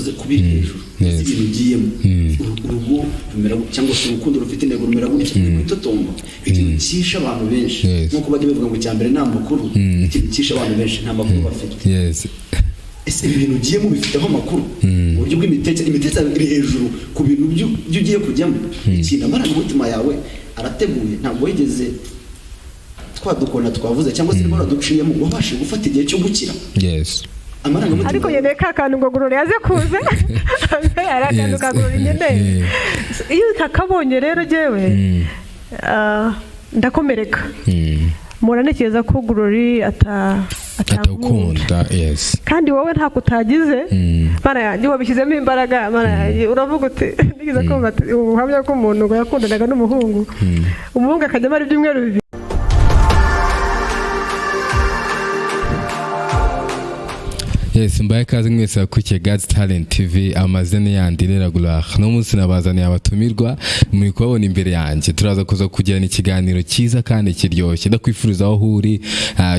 yavuze, kubiri hejuru, uzi ibintu ugiyemo. Urugo rumera cyangwa se urukundo rufite intego rumera gutya, kwitotomba. Ikintu cyishe abantu benshi, nk'uko bajya bavuga ngo icya mbere ni amakuru, ikintu cyishe abantu benshi, nta makuru bafite. Ese ibi bintu ugiyemo bifiteho amakuru mu buryo bw'imitekerereze? Imitekerereze iri hejuru ku bintu byo ugiye kujyamo. Ikintu, amarangamutima yawe arateguye? Ntabwo wigeze twadukona twavuze cyangwa se indwara duciyemo, wabashije gufata igihe cyo gukira amarangamutima? Ariko nkeneye ka kantu ngo Glory yaze kuza, hari akantu ka Glory nkeneye. Iyo utakabonye rero, jyewe ndakomereka. Mpora ntekereza ko Glory atankunda. Atawukunda, yes. Kandi wowe ntako utagize. Mana yanjye, wabishyizemo imbaraga. Mana yanjye, uravuga uti nigeze kumva ati ubuhamya bw'umuntu ngo yakundanaga n'umuhungu, umuhungu akajya amara ibyumweru 2. Yes, mbaye kaze mwese bakurikiye God's Talent TV. Amazina yandi ni Ragular. No munsi nabazaniye abatumirwa, muri kubabona imbere yanjye. Turaza kuza kugirana ikiganiro cyiza kandi kiryoshye. Ndakwifuriza aho uri,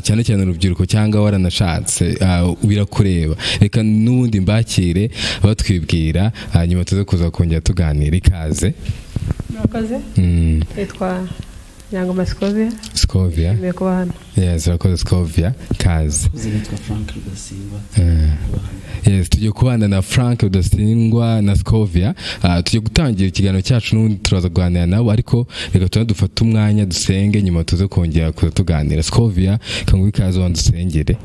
cyane cyane urubyiruko cyangwa waranashatse, birakureba. Reka n'ubundi mbakire batwibwira, hanyuma tuze kuza kongera tuganira. Ikaze. Murakoze. Nitwa Nyangoma Scovia. Scovia. Nshimiye kuba hano. Yes, urakoze Scovia, kaze. Nitwa Frank Rudasingwa. Yes, tugiye kubana na Frank Rudasingwa na Scovia. Tugiye gutangira ikiganiro cyacu, n'ubundi turaza kuganira nabo, ariko reka tuba dufate umwanya dusenge, nyuma tuze kongera kuza tuganira. Scovia, kanguhe ikaze, wanze usengere.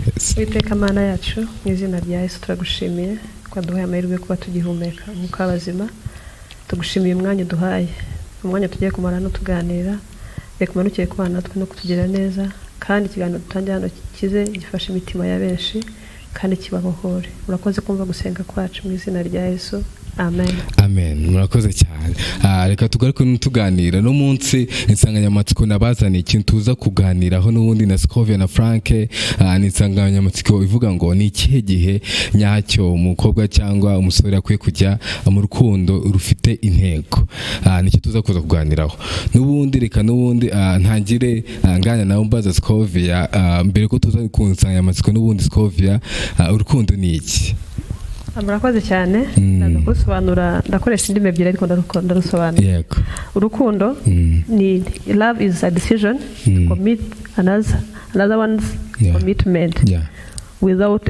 Yes. Uwiteka Mana yacu, mu izina rya Yesu turagushimiye ko waduhaye amahirwe yo kuba tugihumeka umwuka w'abazima. Tugushimiye umwanya uduhaye, umwanya tugiye kumara hano tuganira. Reka umanukire kubana natwe no kutugirira neza, kandi ikiganiro dutangira hano kize gifashe imitima ya benshi kandi kibabohore. Urakoze kumva gusenga kwacu, mu izina rya Yesu, amen. Amen, murakoze cyane. Reka tugaruke tuganira no munsi insanganyamatsiko nabazaniye, ikintu tuza kuganiraho n'ubundi na Scovia na Frank, ni insanganyamatsiko ivuga ngo ni ikihe gihe nyacyo umukobwa cyangwa umusore akwiye kujya mu rukundo rufite intego. Nicyo tuza kuza kuganiraho n'ubundi. Reka n'ubundi ntangire nganira nawe, mbaza Scovia, mbere ko tuza ku nsanganyamatsiko n'ubundi. Scovia, urukundo ni iki? Murakoze cyane. Ndaza kurusobanura, ndakoresha indimi ebyiri, ariko ndarusobanura. Urukundo ni, love is a decision to commit another one's commitment without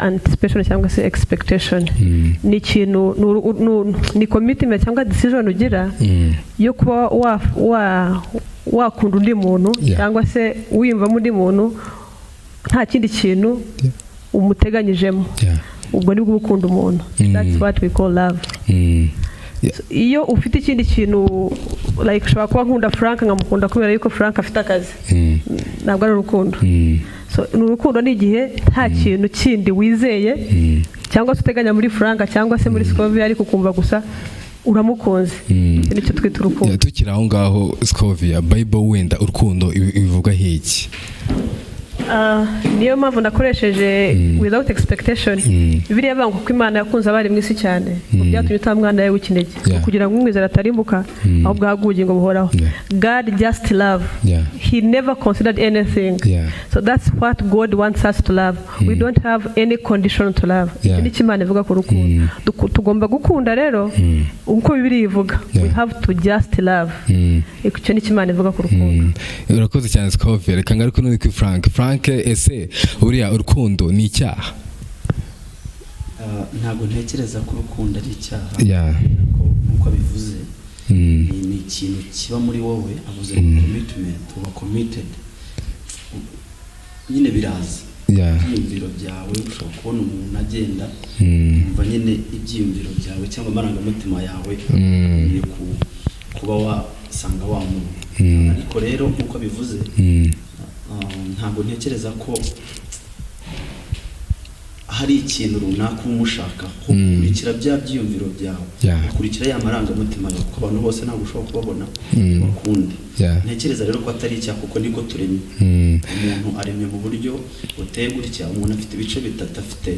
anticipation cyangwa se expectation. Ni ikintu ni commitment cyangwa decision ugira yo kuba wakunda undi muntu cyangwa se wiyumvamo undi muntu, nta kindi kintu umuteganyijemo. Ubwo nibwo uba ukunda umuntu. That's what we call love. Iyo ufite ikindi kintu, like ushobora kuba nkunda Frank, nkamukunda kubera yuko Frank afite akazi, ntabwo ari urukundo. So ni urukundo ni igihe nta kintu kindi wizeye cyangwa se uteganya muri Frank cyangwa se muri Scovia, ariko ukumva gusa uramukunze. Icyo nicyo twita urukundo. Yeah, tukiri aho ngaho, Scovia, Bible wenda urukundo ibivuga iki? Niyo mpamvu nakoresheje without expectation. Bibiliya ivuga ngo kuko Imana yakunze abari mu isi cyane, ngo byatumye itanga umwana we w'ikinege, kugira ngo umwizera atarimbuka, ahubwo ahabwe ubugingo buhoraho. God just love. He never considered anything. So that's what God wants us to love. We don't have any condition to love. Icyo nicyo Imana ivuga ku rukundo. Tugomba gukunda rero uko Bibiliya ivuga. We have to just love. Icyo nicyo Imana ivuga ku rukundo. Urakoze cyane Scovia. Reka ngaruke n'undi kuri Frank. Frank, ese buriya urukundo ni icyaha? Ntabwo ntekereza ko urukundo ari icyaha, ko nk'uko abivuze, ni ikintu kiba muri wowe. Avuze ngo commitment, uba committed nyine, biraza ibyiyumviro byawe. Ushobora kubona umuntu agenda, umva nyine ibyiyumviro byawe cyangwa amarangamutima yawe akwiye kuba wasanga wa muntu. Ariko rero nk'uko abivuze, ntabwo ntekereza ko hari ikintu runaka uba umushakaho. Ukurikira bya byiyumviro byawe, ukurikira ya marangamutima yawe, kuko abantu bose ntabwo ushobora kubabona bakunde. Ntekereza rero ko atari icyaha, kuko niko turemye. Umuntu aremye mu buryo buteye gutya: umuntu afite ibice bitatu, afite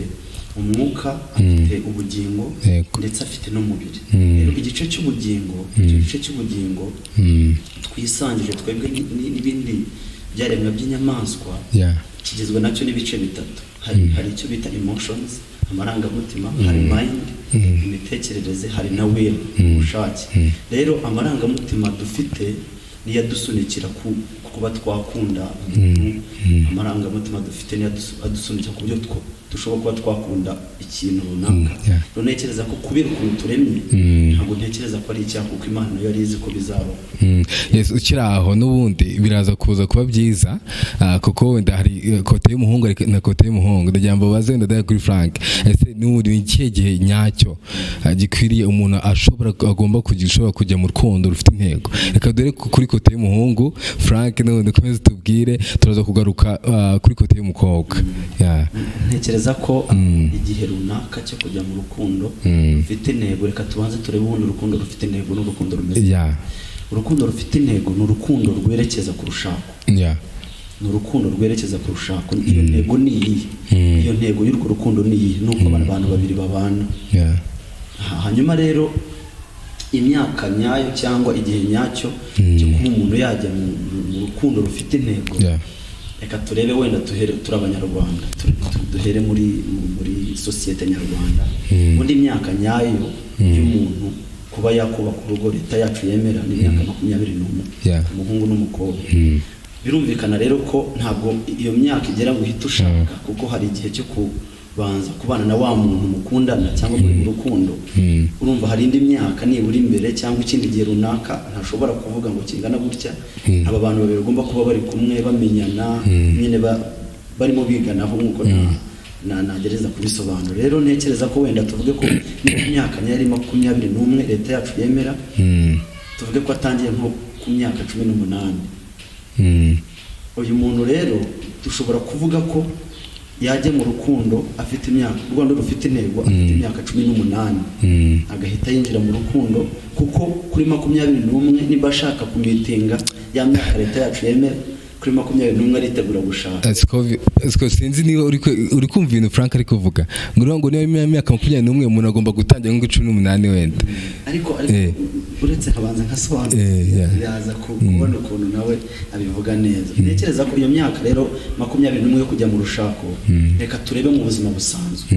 umwuka, afite ubugingo, ndetse afite n'umubiri. Rero igice cy'ubugingo, icyo gice cy'ubugingo twisangije twebwe n'ibindi byaremwe by'inyamaswa, kigizwe nacyo n'ibice bitatu. Hari icyo bita emotions. Amarangamutima, hari mind, imitekerereze, hari na will, ubushake. Rero amarangamutima dufite niyo adusunikira kuba twakunda umuntu. Amarangamutima dufite niyo adusunikira ku buryo dushobora kuba twakunda ikintu runaka. Rero ntekereza ko kubera ukuntu turemye, ntabwo ntekereza ko ari icyaha, kuko Imana nayo yari izi ko bizabaho. Yes, ukiri aho n'ubundi biraza kuza kuba byiza, kuko wenda hari côté y'umuhungu, ariko na côté y'umuhungu ndagira ngo baze wenda ndajya kuri Frank. Ese n'ubundi ni ikihe gihe nyacyo gikwiriye umuntu ashobora agomba kugira, ushobora kujya mu rukundo rufite intego? Reka dore kuri côté y'umuhungu, Frank, n'ubundi ukomeze tubwire, turaza kugaruka kuri côté y'umukobwa. Yeah. Ntekereza ko igihe runaka cyo kujya mu rukundo rufite intego, reka tubanze turebe ubundi urukundo rufite intego n'urukundo rumeze. Urukundo rufite intego ni urukundo rwerekeza ku rushako. Ni urukundo rwerekeza ku rushako. Iyo ntego ni iyihe? Iyo ntego y'urwo rukundo ni iyihe? Ni uko abantu babiri babana. Hanyuma rero imyaka nyayo cyangwa igihe nyacyo cyo kuba umuntu yajya mu rukundo rufite intego, reka turebe wenda tuhere, turi Abanyarwanda, duhere muri sosiyete nyarwanda. Ubundi imyaka nyayo y'umuntu kuba yakubaka urugo leta yacu yemera ni imyaka 21, umuhungu n'umukobwa. Birumvikana rero ko ntabwo iyo myaka igera ngo uhite ushaka, kuko hari igihe cyo kubanza kubana na wa muntu mukundana cyangwa muri mu rukundo. Urumva hari indi myaka nibura imbere cyangwa ikindi gihe runaka, ntashobora kuvuga ngo kingana gutya, aba bantu babiri bagomba kuba bari kumwe, bamenyana nyine, barimo biganaho nk'uko nagereza kubisobanura. Rero ntekereza ko wenda tuvuge ko niba imyaka nyayo ari 21 leta yacu yemera, tuvuge ko atangiye nko ku myaka 18. Uyu muntu rero dushobora kuvuga ko yajya mu rukundo afite imyaka, u Rwanda rufite intego, afite imyaka 18, agahita yinjira mu rukundo, kuko kuri 21 niba ashaka kumeetinga ya myaka leta yacu yemera, kuri 21 aritegura gushaka. Siko sinzi niba uri kumva ibintu Frank ari kuvuga, ngo uriya ngo niba imyaka 21 umuntu agomba gutangira nko 18 wenda. Ariko uretse nkabanza nkasobanura, yaza kubona ukuntu nawe abivuga neza. Ntekereza ko iyo myaka rero 21 yo kujya mu rushako, reka turebe mu buzima busanzwe.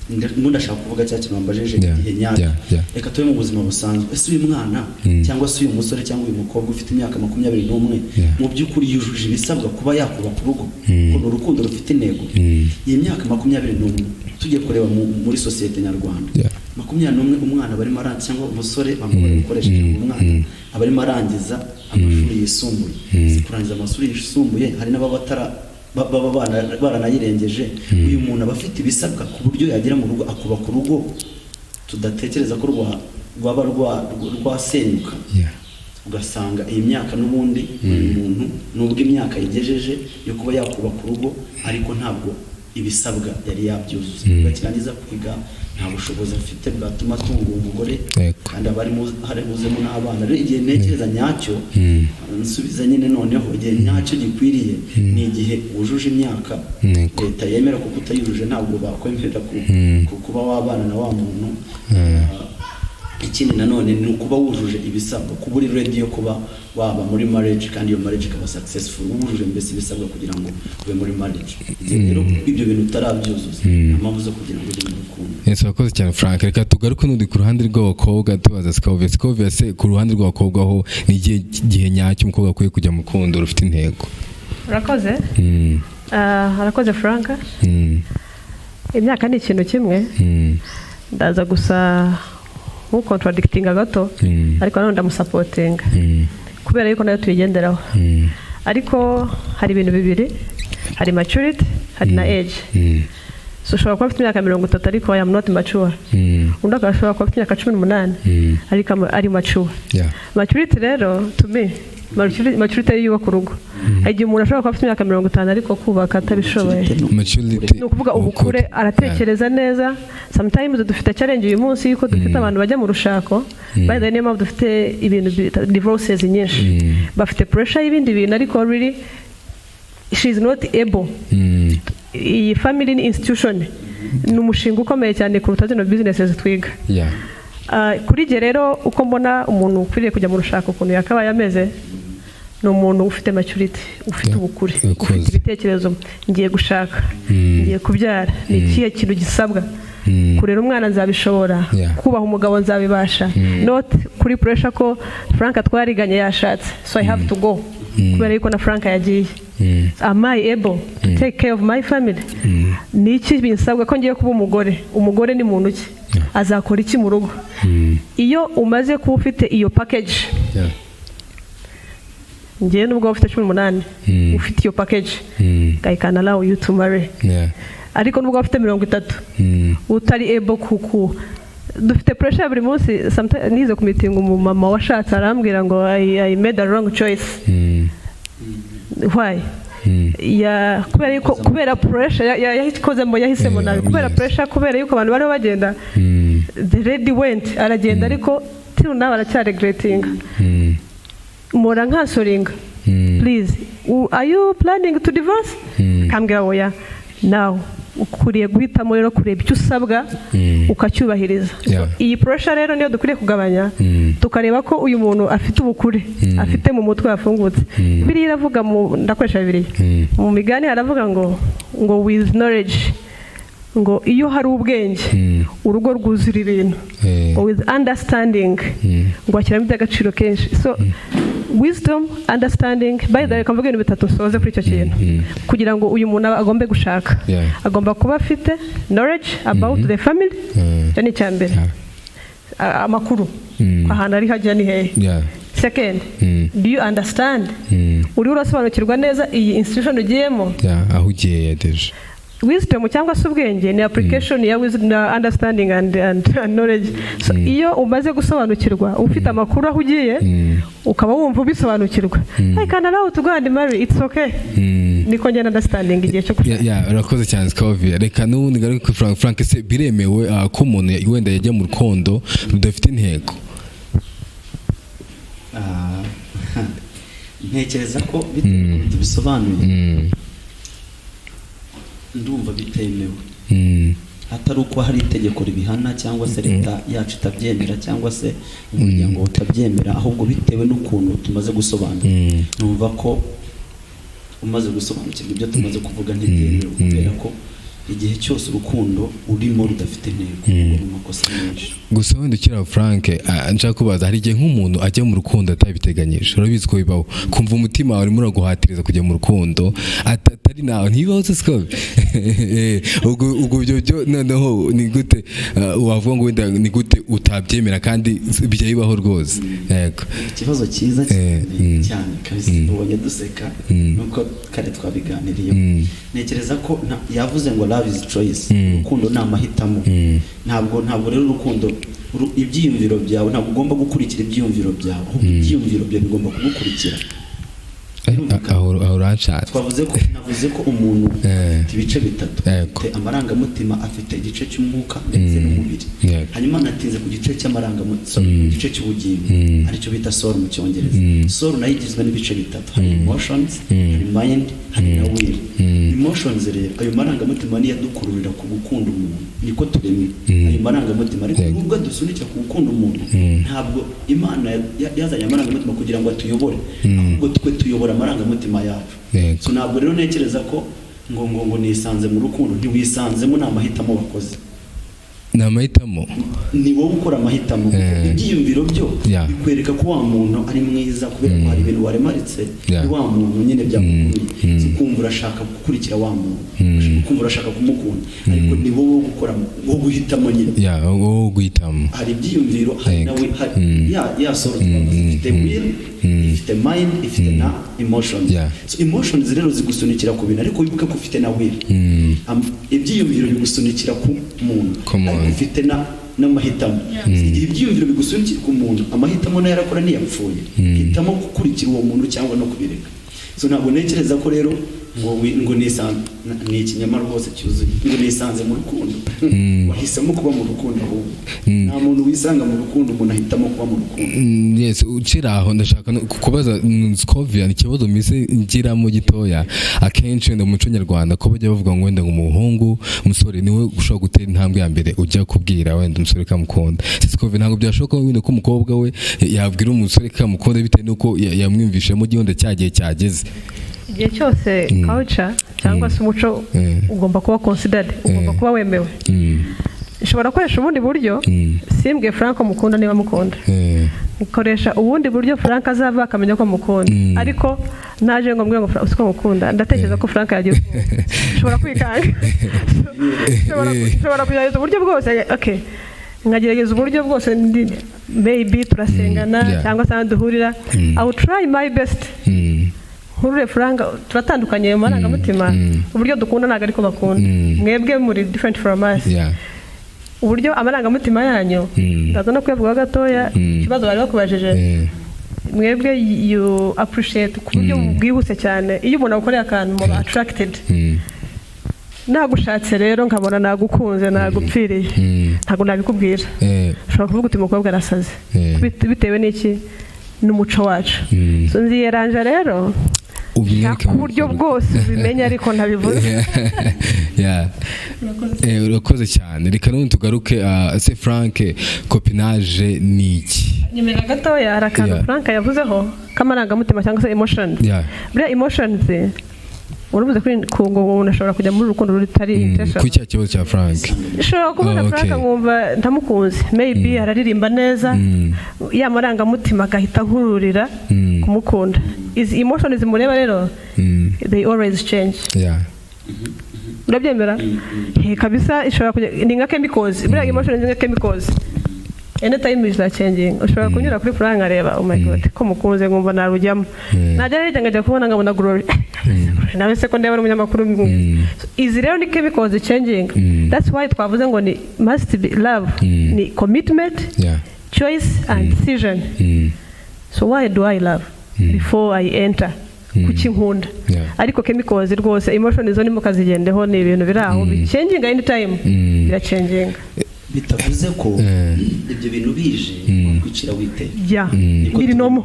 Ndimo ndashaka kuvuga cya kintu wambajije, igihe nyacyo. Reka tube mu buzima busanzwe. Ese uyu mwana cyangwa se uyu musore cyangwa uyu mukobwa ufite imyaka 21, mu by'ukuri yujuje ibisabwa kuba yakubaka urugo? Kuko ni urukundo rufite intego. Iyi myaka 21, tugiye kureba muri sosiyete nyarwanda, 21 umwana aba arimo arangiza, cyangwa umusore, bamwe gukoresha ijambo umwana, aba arimo arangiza amashuri yisumbuye. Si kurangiza amashuri yisumbuye, hari n'ababa baba baranayirengeje. Uyu muntu aba afite ibisabwa ku buryo yagera mu rugo akubaka urugo tudatekereza ko rwaba rwasenyuka? Ugasanga iyi myaka n'ubundi uyu muntu, nubwo imyaka yigejeje yo kuba yakubaka urugo, ariko ntabwo ibisabwa yari yabyuzuza. Nubwo akirangiza kwiga, nta bushobozi afite bwatuma atunga uwo mugore, kandi aba hari buzemo n'abana. Rero igihe ntekereza nyacyo, nsubiza nyine noneho, igihe nyacyo gikwiriye ni igihe wujuje imyaka leta yemera, kuko utayujuje ntabwo bakwemerera kuba wabana na wa muntu. Ikindi nanone ni ukuba wujuje ibisabwa, kuba uri ready yo kuba waba muri marriage, kandi iyo marriage ikaba successful, wujuje mbese ibisabwa kugira ngo ube muri marriage. Igihe rero ibyo bintu utarabyuzuza, nta mpamvu zo kugira ngo ujye mu rukundo. Yes, urakoze cyane, Frank. Reka tugaruke n'undi ku ruhande rw'abakobwa, tubaza Scovia. Scovia, se ku ruhande rw'abakobwa ho ni igihe gihe nyacyo umukobwa akwiye kujya mu rukundo rufite intego? Urakoze. Arakoze Frank. Imyaka ni ikintu kimwe. Ndaza gusa nk'ucontradictinga gato, ariko nanone ndamusupportinga, kubera yuko nayo tuyigenderaho. Ariko hari ibintu bibiri: hari maturity, hari na age. So ushobora kuba ufite imyaka 30 ariko I am not mature. Undi akaba ashobora kuba afite imyaka 18 ariko ari mature. Maturity rero, to me, maturity yo yubaka urugo. Hari igihe umuntu ashobora kuba afite imyaka 50 ariko kubaka atabishoboye. Maturity. Ni ukuvuga ubukure, aratekereza neza. Sometimes dufite challenge uyu munsi yuko dufite abantu bajya mu rushako, by the way, niyo mpamvu dufite ibintu bita divorces nyinshi. Bafite pressure y'ibindi bintu, ariko really she is not able. Iyi family ni institution, ni umushinga ukomeye cyane kuruta zino businesses twiga. Kuri jye rero, uko mbona umuntu ukwiriye kujya mu rushako, ukuntu yakabaye ameze, ni umuntu ufite maturity, ufite ubukure, Ukuze. ufite ibitekerezo: ngiye gushaka, ngiye kubyara, ni ikihe kintu gisabwa? Kurera umwana nzabishobora? Kubaha umugabo nzabibasha? Not kuri pressure ko Frank twariganye yashatse, so I have to go kubera yuko na Frank yagiye. Am I able to take care of my family? Ni iki binsabwa ko ngiye kuba umugore? Umugore ni muntu ki? Azakora iki mu rugo? Iyo umaze kuba ufite iyo package, ngewe nubwo waba ufite 18, ufite iyo package, I can allow you to marry. Ariko nubwo waba ufite 30, utari able kuku, dufite pressure ya buri munsi. Nize ku meeting umumama washatse arambwira ngo I made a wrong choice. Why? Ya, kubera yuko, kubera pressure yahikozemo, yahisemo nabi kubera pressure, kubera yuko abantu bariho bagenda. The lady went, aragenda, ariko till now aracyaregretinga. Mpora nkacounselinga, "Please, are you planning to divorce?" Akambwira oya. Now ukwiriye guhitamo rero, kureba icyo usabwa, ukacyubahiriza. So, iyi pressure rero niyo dukwiriye kugabanya, tukareba ko uyu muntu afite ubukure, afite mu mutwe hafungutse. Bibiliya iravuga mu, ndakoresha Bibiliya, mu Migani haravuga ngo with knowledge, ngo iyo hari ubwenge, urugo rwuzura ibintu. Ngo with understanding, ngo ashyiramo iby'agaciro kenshi. So wisdom, understanding. By the way, mvuga ibintu bitatu nsoze kuri icyo kintu. Kugira ngo uyu muntu agombe gushaka, agomba kuba afite knowledge about the family. Icyo ni icya mbere. Amakuru, ahantu ari hajya ni hehe. Second, do you understand? Uriho urasobanukirwa neza iyi institution ugiyemo? Yeah, aho ugiye déjà. Wisdom cyangwa se ubwenge ni application ya wisdom na understanding and knowledge. So iyo umaze gusobanukirwa, ufite amakuru aho ugiye, ukaba wumva ubisobanukirwa, I can allow to go and marry, it's okay. Niko ngenda understanding igihe cyo gushaka. Yeah, urakoze cyane, Scovia. Reka n'ubundi ngaruke kuri Frank. Frank, ese biremewe ko umuntu wenda yajya mu rukundo rudafite intego? Ntekereza ko bitewe n'ukuntu tubisobanuye, ndumva bitemewe, atari uko hari itegeko ribihana cyangwa se leta yacu itabyemera cyangwa se umuryango utabyemera, ahubwo bitewe n'ukuntu tumaze gusobanura, numva ko umaze gusobanukirwa ibyo tumaze kuvuga, ntibyemewe, kubera ko igihe cyose urukundo urimo rudafite intego, ugwa mu makosa menshi. Gusa wenda ukiri aho, Frank, nshaka kubaza, hari igihe nk'umuntu ajya mu rukundo atabiteganyije. Urabizi ko bibaho, kumva umutima wawe urimo uraguhatiriza kujya mu rukundo atari nawe. Ntibibaho se, Scovia? Ubwo ibyo byo noneho ni gute wavuga ngo wenda ni gute utabyemera kandi bijya bibaho rwose? Yego. Ikibazo cyiza cyane cyane kabisa. Ubonye duseka nuko kare twabiganiriyeho. Ntekereza ko yavuze ngo love is choice, urukundo ni amahitamo. Ntabwo rero urukundo ibyiyumviro byawe, ntabwo ugomba gukurikira ibyiyumviro byawe, ahubwo ibyiyumviro byawe bigomba kugukurikira. Aho uranshatse. Twavuze ko, navuze ko umuntu afite ibice bitatu: afite amarangamutima, afite igice cy'umwuka ndetse n'umubiri. Hanyuma natinze ku gice cy'amarangamutima, sorry, ku gice cy'ubugingo, aricyo bita soul mu Cyongereza. Soul nayo igizwe n'ibice bitatu: hari emotions, hari mind, hari na will. Emotions rero, ayo marangamutima niyo adukururira ku gukunda umuntu, niko turemwe, ayo marangamutima. Ariko nubwo adusunikira ku gukunda umuntu, ntabwo Imana yazanye amarangamutima kugira ngo atuyobore, ahubwo twe tuyobora amarangamutima yacu. So ntabwo rero ntekereza ko ngo nisanze mu rukundo. Ntiwisanzemo, ni amahitamo wakoze. Ni amahitamo. Ni wowe ukora amahitamo. Ibyiyumviro byo bikwereka ko wa muntu ari mwiza, kubera ko hari ibintu waremaritse ni wa muntu nyine byamukuruye. So ukumva urashaka gukurikira wa muntu, ukumva urashaka kumukunda, ariko ni wowe wo gukora, wo guhitamo nyine. Yeah, wowe guhitamo. Hari ibyiyumviro, hari nawe, hari ya soul twavuze, ifite will, ifite mind, ifite na emotions. So emotions rero zigusunikira ku bintu, ariko wibuke ko ufite na will. Ibyiyumviro bigusunikira ku muntu, Ku muntu. ariko ufite na n'amahitamo. Igihe ibyiyumviro bigusunikira ku muntu, amahitamo nayo arakora, ntiyapfuye. Hitamo gukurikira uwo muntu cyangwa no kubireka. So ntabwo ntekereza ko rero ngo nisanze, ni ikinyoma rwose cyuzuye ngo nisanze mu rukundo. Wahisemo kuba mu rukundo. Ahubwo nta muntu wisanga mu rukundo, umuntu ahitamo kuba mu rukundo. Yes, ukiri aho ndashaka no kubaza Scovia ikibazo mise ngiramo gitoya. Akenshi wenda mu muco nyarwanda ko bajya bavuga ngo wenda ngo umuhungu, umusore niwe ushobora gutera intambwe ya mbere ujya kubwira wenda umusore kamukunda. Scovia, ntabwo byashoboka wenda ko umukobwa we yabwira umusore kamukunda bitewe n'uko yamwumvishemo wenda cya gihe cyageze? Igihe cyose culture cyangwa se umuco ugomba kuba considered, ugomba kuba wemewe. Nshobora gukoresha ubundi buryo, simbwe Frank mukunda niba mukunda, nkoresha ubundi buryo Frank azava akamenya ko mukunda, ariko naje ngo mbwire ngo "Frank, uzi ko mukunda?" Ndatekereza ko Frank yagira ubwoba. Nshobora kwikanga, nshobora kugerageza uburyo bwose, okay, nkagerageza uburyo bwose, maybe turasengana cyangwa se aho duhurira. I will try my best nkurure Frank. Turatandukanye mu marangamutima, uburyo dukunda ntabwo ariko bakunda. Mwebwe muri different from us, uburyo amarangamutima yanyu, ndaza no kuyavuga gatoya, ikibazo bari bakubajije. Mwebwe you appreciate ku buryo bwihuse cyane. Iyo umuntu agukoreye akantu, muba attracted. Nagushatse rero nkabona nagukunze, nagupfiriye, ntabwo nabikubwira. Ushobora kuvuga uti: "Umukobwa arasaze." Bitewe n'iki? N'umuco wacu. So nziyeranja rero Ubimwereke ku buryo bwose ubimenye, ariko ntabivuze. Yeah. Urakoze cyane. Reka n'ubundi tugaruke. Ese Frank, copinage ni iki? Nyemera gatoya, hari akantu Frank yavuzeho k'amarangamutima cyangwa se emotions. Buriya emotions, uravuze kuri ku ngo umuntu ashobora kujya muri urukundo rutari intentional. Kuri cya kibazo cya Frank. Nshobora kubona Frank nkumva ndamukunze, maybe araririmba neza, ya marangamutima agahita nkururira kumukunda. Izi emotions zimureba rero, they always change. Urabyemera? He kabisa, ishobora kujya, ni nka chemicals. Buriya emotions ni nka chemicals, anytime is changing. Ushobora kunyura kuri Frank nkareba, "Oh my God, ko mukunze," nkumva narujyamo. Najya hirya ngajya kubona nkabona Glory nawe se, ko ndeba ari umunyamakuru mwiza. So, izi rero ni chemicals changing. That's why twavuze ngo ni must be love, ni commitment, choice and decision. So why do I love before I enter? Kuki nkunda? Ariko chemicals rwose, emotion zo nimukazigendeho, ni ibintu biri aho bichanginga anytime, birachanginga. Bitavuze ko ibyo bintu bije wakwicira witeka. Yeah, biri normal,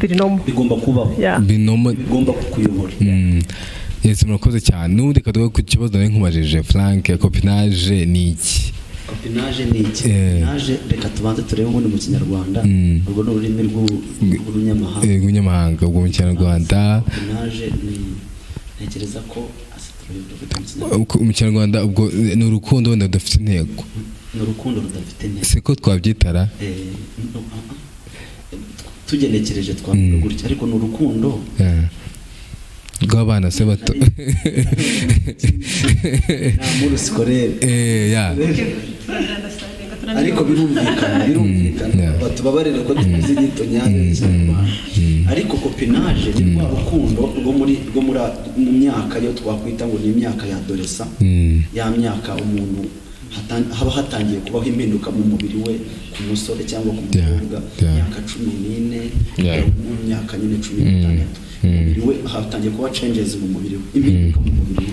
biri normal. Bigomba kubaho. Binomo. Bigomba kukuyobora. Yes, murakoze cyane. N'ubundi kaduha ku kibazo nari nkubajije Frank: copinage ni iki? Copinage ni iki? Copinage, reka tubanze turebe ubundi mu Kinyarwanda. Urwo ni ururimi rw'urunyamahanga. Rw'umunyamahanga. Ubwo mu Kinyarwanda? Copinage ni, ntekereza ko asa turabivuga gute mu Kinyarwanda? Mu Kinyarwanda ubwo ni urukundo wenda rudafite intego. Ni urukundo rudafite intego. Siko twabyitara? No, tugenekereje twavuga gutya, ariko ni urukundo Rw'abana se bato. Nta muri scolaire. Yeah. Ariko birumvikana. Batubabarire ko tuzi inyito nyayo y'Ikinyarwanda, ariko copinage ni rwa rukundo rwo muri mu myaka yo twakwita ngo ni imyaka ya adolescence, ya myaka umuntu haba hatangiye kubaho impinduka mu mubiri we, ku musore cyangwa ku mukobwa, imyaka 14, mu myaka nyine 16, umubiri we hatangiye kuba changes mu mubiri we, impinduka mu mubiri we.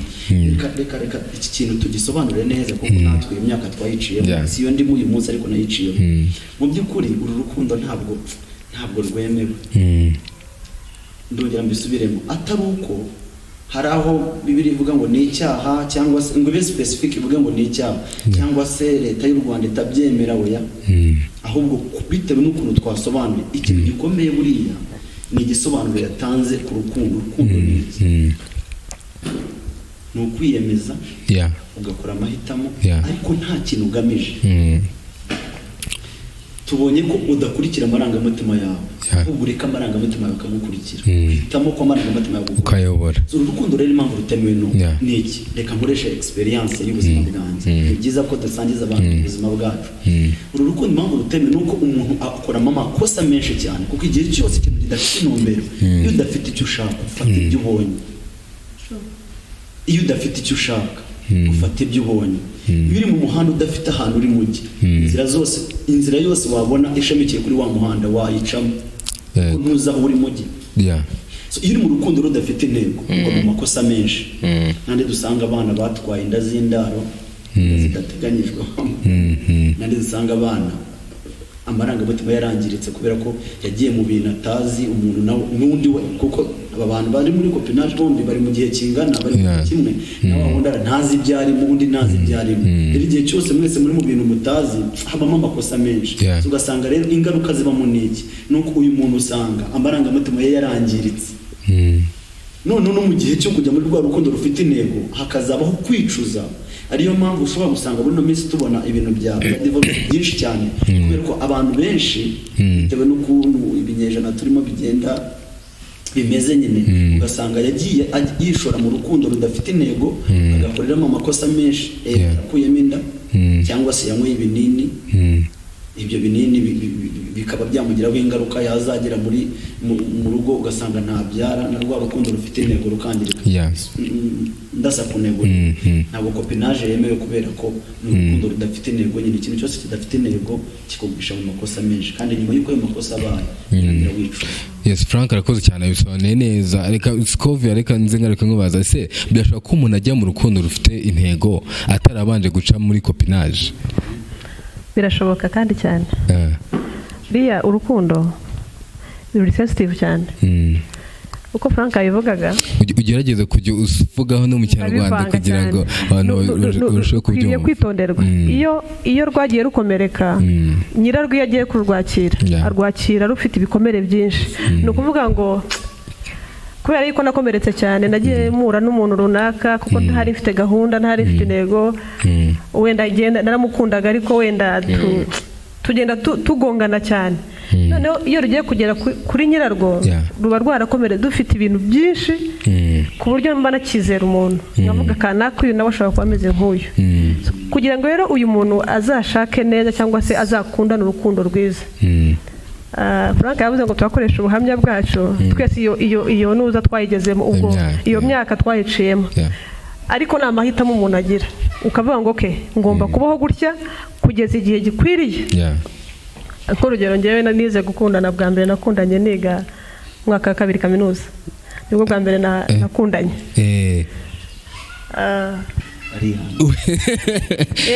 Reka iki kintu tugisobanure neza, kuko natwe iyo myaka twayiciyemo. Si yo ndimo uyu munsi, ariko nayiciyemo. Mu by'ukuri uru rukundo ntabwo rwemewe. Ndongera mbisubiremo, atari uko hari aho Bibiliya ivuga ngo ni icyaha, cyangwa se ngo ibe specific ivuge ngo ni icyaha, cyangwa se Leta y'u Rwanda itabyemera, oya. Ahubwo bitewe n'ukuntu twasobanuye ikintu gikomeye, buriya ni igisobanuro yatanze ku rukundo. Urukundo ni iki? Ni ukwiyemeza, ugakora amahitamo, ariko nta kintu ugamije. Tubonye ko udakurikira amarangamutima yawe, ahubwo ureka amarangamutima yawe akagukurikira. Uhitamo ko amarangamutima yawe agukurikira. Ukayobora. So, uru rukundo rero, impamvu rutemewe no ni iki? Reka nkoreshe experience y'ubuzima bwanjye. Ni byiza ko dusangiza abantu ubuzima bwacu. Uru rukundo impamvu rutemewe ni uko umuntu akoramo amakosa menshi cyane, kuko igihe cyose ikintu kidafite intumbero, iyo udafite icyo ushaka, ufata ibyo ubonye. Iyo udafite icyo ushaka, ufata ibyo ubonye. Iyo uri mu muhanda udafite ahantu uri mujyi, inzira zose, inzira yose wabona ishamikiye kuri wa muhanda wayicamo, kuko ntuzi aho uri mujyi. So, iyo uri mu rukundo rudafite intego, ugwa mu makosa menshi. Nandi dusanga abana batwaye inda z'indaro, inda zidateganyijwe. Nandi dusanga abana amarangamutima yarangiritse kubera ko yagiye mu bintu atazi, umuntu nawe n'undi we, kuko aba bantu bari muri copinage bombi bari mu gihe kingana, bari mu gihe kimwe, nawe wundi ntazi ibyo arimo, undi ntazi ibyo arimo. Rero igihe cyose mwese muri mu bintu mutazi, habamo amakosa menshi. So, ugasanga rero ingaruka zibamo ni iki? Ni uko uyu muntu usanga amarangamutima ye yarangiritse. None no mu gihe cyo kujya muri rwa rukundo rufite intego, hakazabaho kwicuza. Ariyo mpamvu ushobora gusanga muri ino minsi tubona ibintu bya divorce byinshi cyane, kubera ko abantu benshi, bitewe n'ukuntu ibinyejana turimo bigenda bimeze nyine, ugasanga yagiye yishora mu rukundo rudafite intego, agakoreramo amakosa menshi. Yakuyemo inda cyangwa se yanyweye ibinini. Ibyo binini bikaba byamugiraho ingaruka, yazagera muri mu rugo ugasanga ntabyara, na rwa rukundo rufite intego rukangirika. Ndasa ku ntego. Ntabwo copinage yemewe, kubera ko ni urukundo rudafite intego nyine. Ikintu cyose kidafite intego kikugurisha mu makosa menshi, kandi nyuma y'uko ayo makosa abaye birangira wicuza. Yes, Frank arakoze cyane, bisobanuye neza. Reka Scovia, reka nze ngaruke nkubaza: ese birashoboka ko umuntu ajya mu rukundo rufite intego atarabanje guca muri copinage? Birashoboka kandi cyane. Buriya urukundo ruri sensitive cyane. Uko Frank yabivugaga, Ugerageze kujya uvugaho no mu Kinyarwanda ndabivanga kugira cyane. ngo abantu barusheho Rukwiriye kubyumva. kwitonderwa. Iyo rwagiye rukomereka, nyirarwo iyo agiye kurwakira, arwakira rufite ibikomere byinshi. Ni ukuvuga ngo kubera yuko nakomeretse cyane, nagiye mpura n'umuntu runaka kuko ntari mfite gahunda, ntari mfite intego. Wenda igenda naramukundaga, ariko wenda tugenda tugongana cyane. Noneho iyo rugiye kugera kuri nyirarwo, ruba rwarakomeretse, dufite ibintu byinshi, ku buryo mba nakizera umuntu, nkavuga kanaka uyu nawe ashobora kuba ameze nk'uyu. Kugira ngo rero uyu muntu azashake neza cyangwa se azakundane urukundo rwiza, Frank yavuze ngo turakoresha ubuhamya bwacu twese. Iyo nuza twayigezemo ubwo, Imyaka, iyo yeah. myaka twayiciyemo. Ariko ni amahitamo umuntu agira, ukavuga ngo okay, ngomba kubaho gutya kugeza igihe gikwiriye. Nk'urugero, ngewe nize gukundana bwa mbere, nakundanye niga mu mwaka wa kabiri kaminuza, nibwo bwa mbere nakundanye.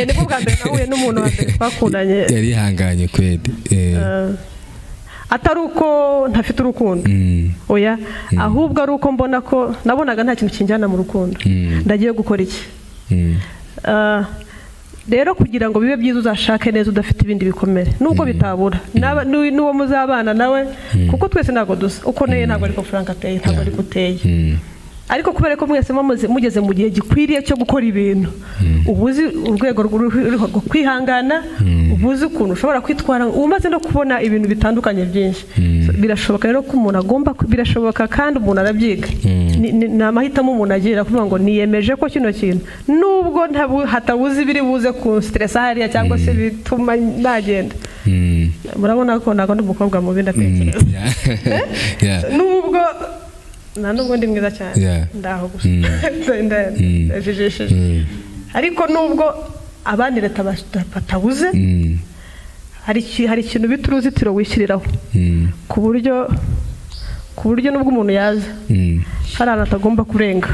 Nibwo bwa mbere nahuye n'umuntu wa mbere twakundanye. Yarihanganye kweli. Atari uko ntafite urukundo, oya, ahubwo ari uko mbona ko nabonaga nta kintu kinjyana mu rukundo. Ndagiye gukora iki? Rero kugira ngo bibe byiza, uzashake neza udafite ibindi bikomere, nubwo bitabura. N'uwo muzabana nawe, kuko twese ntabwo dusa. Uko nteye ntabwo ariko Frank ateye, ntabwo ariko uteye. Ariko kubera ko mwese mugeze mu gihe gikwiriye cyo gukora ibintu, uba uzi urwego rwo kwihangana, uba uzi ukuntu ushobora kwitwara, uba umaze no kubona ibintu bitandukanye byinshi. So, birashoboka rero ko umuntu agomba birashoboka kandi umuntu arabyiga. Ni amahitamo umuntu agira, kuvuga ngo niyemeje ko kino kintu, nubwo hatabuze ibiri buze ku stress hariya cyangwa se bituma nagenda. Murabona ko ntabwo ndi umukobwa mubi, ndatekereza, nubwo nta nubwo ndi mwiza cyane, ndaho gusa ndajijishije, ariko nubwo abandi leta batabuze, hari ikintu bita uruzitiro wishyiriraho, ku buryo nubwo umuntu yaza, hari ahantu atagomba kurenga.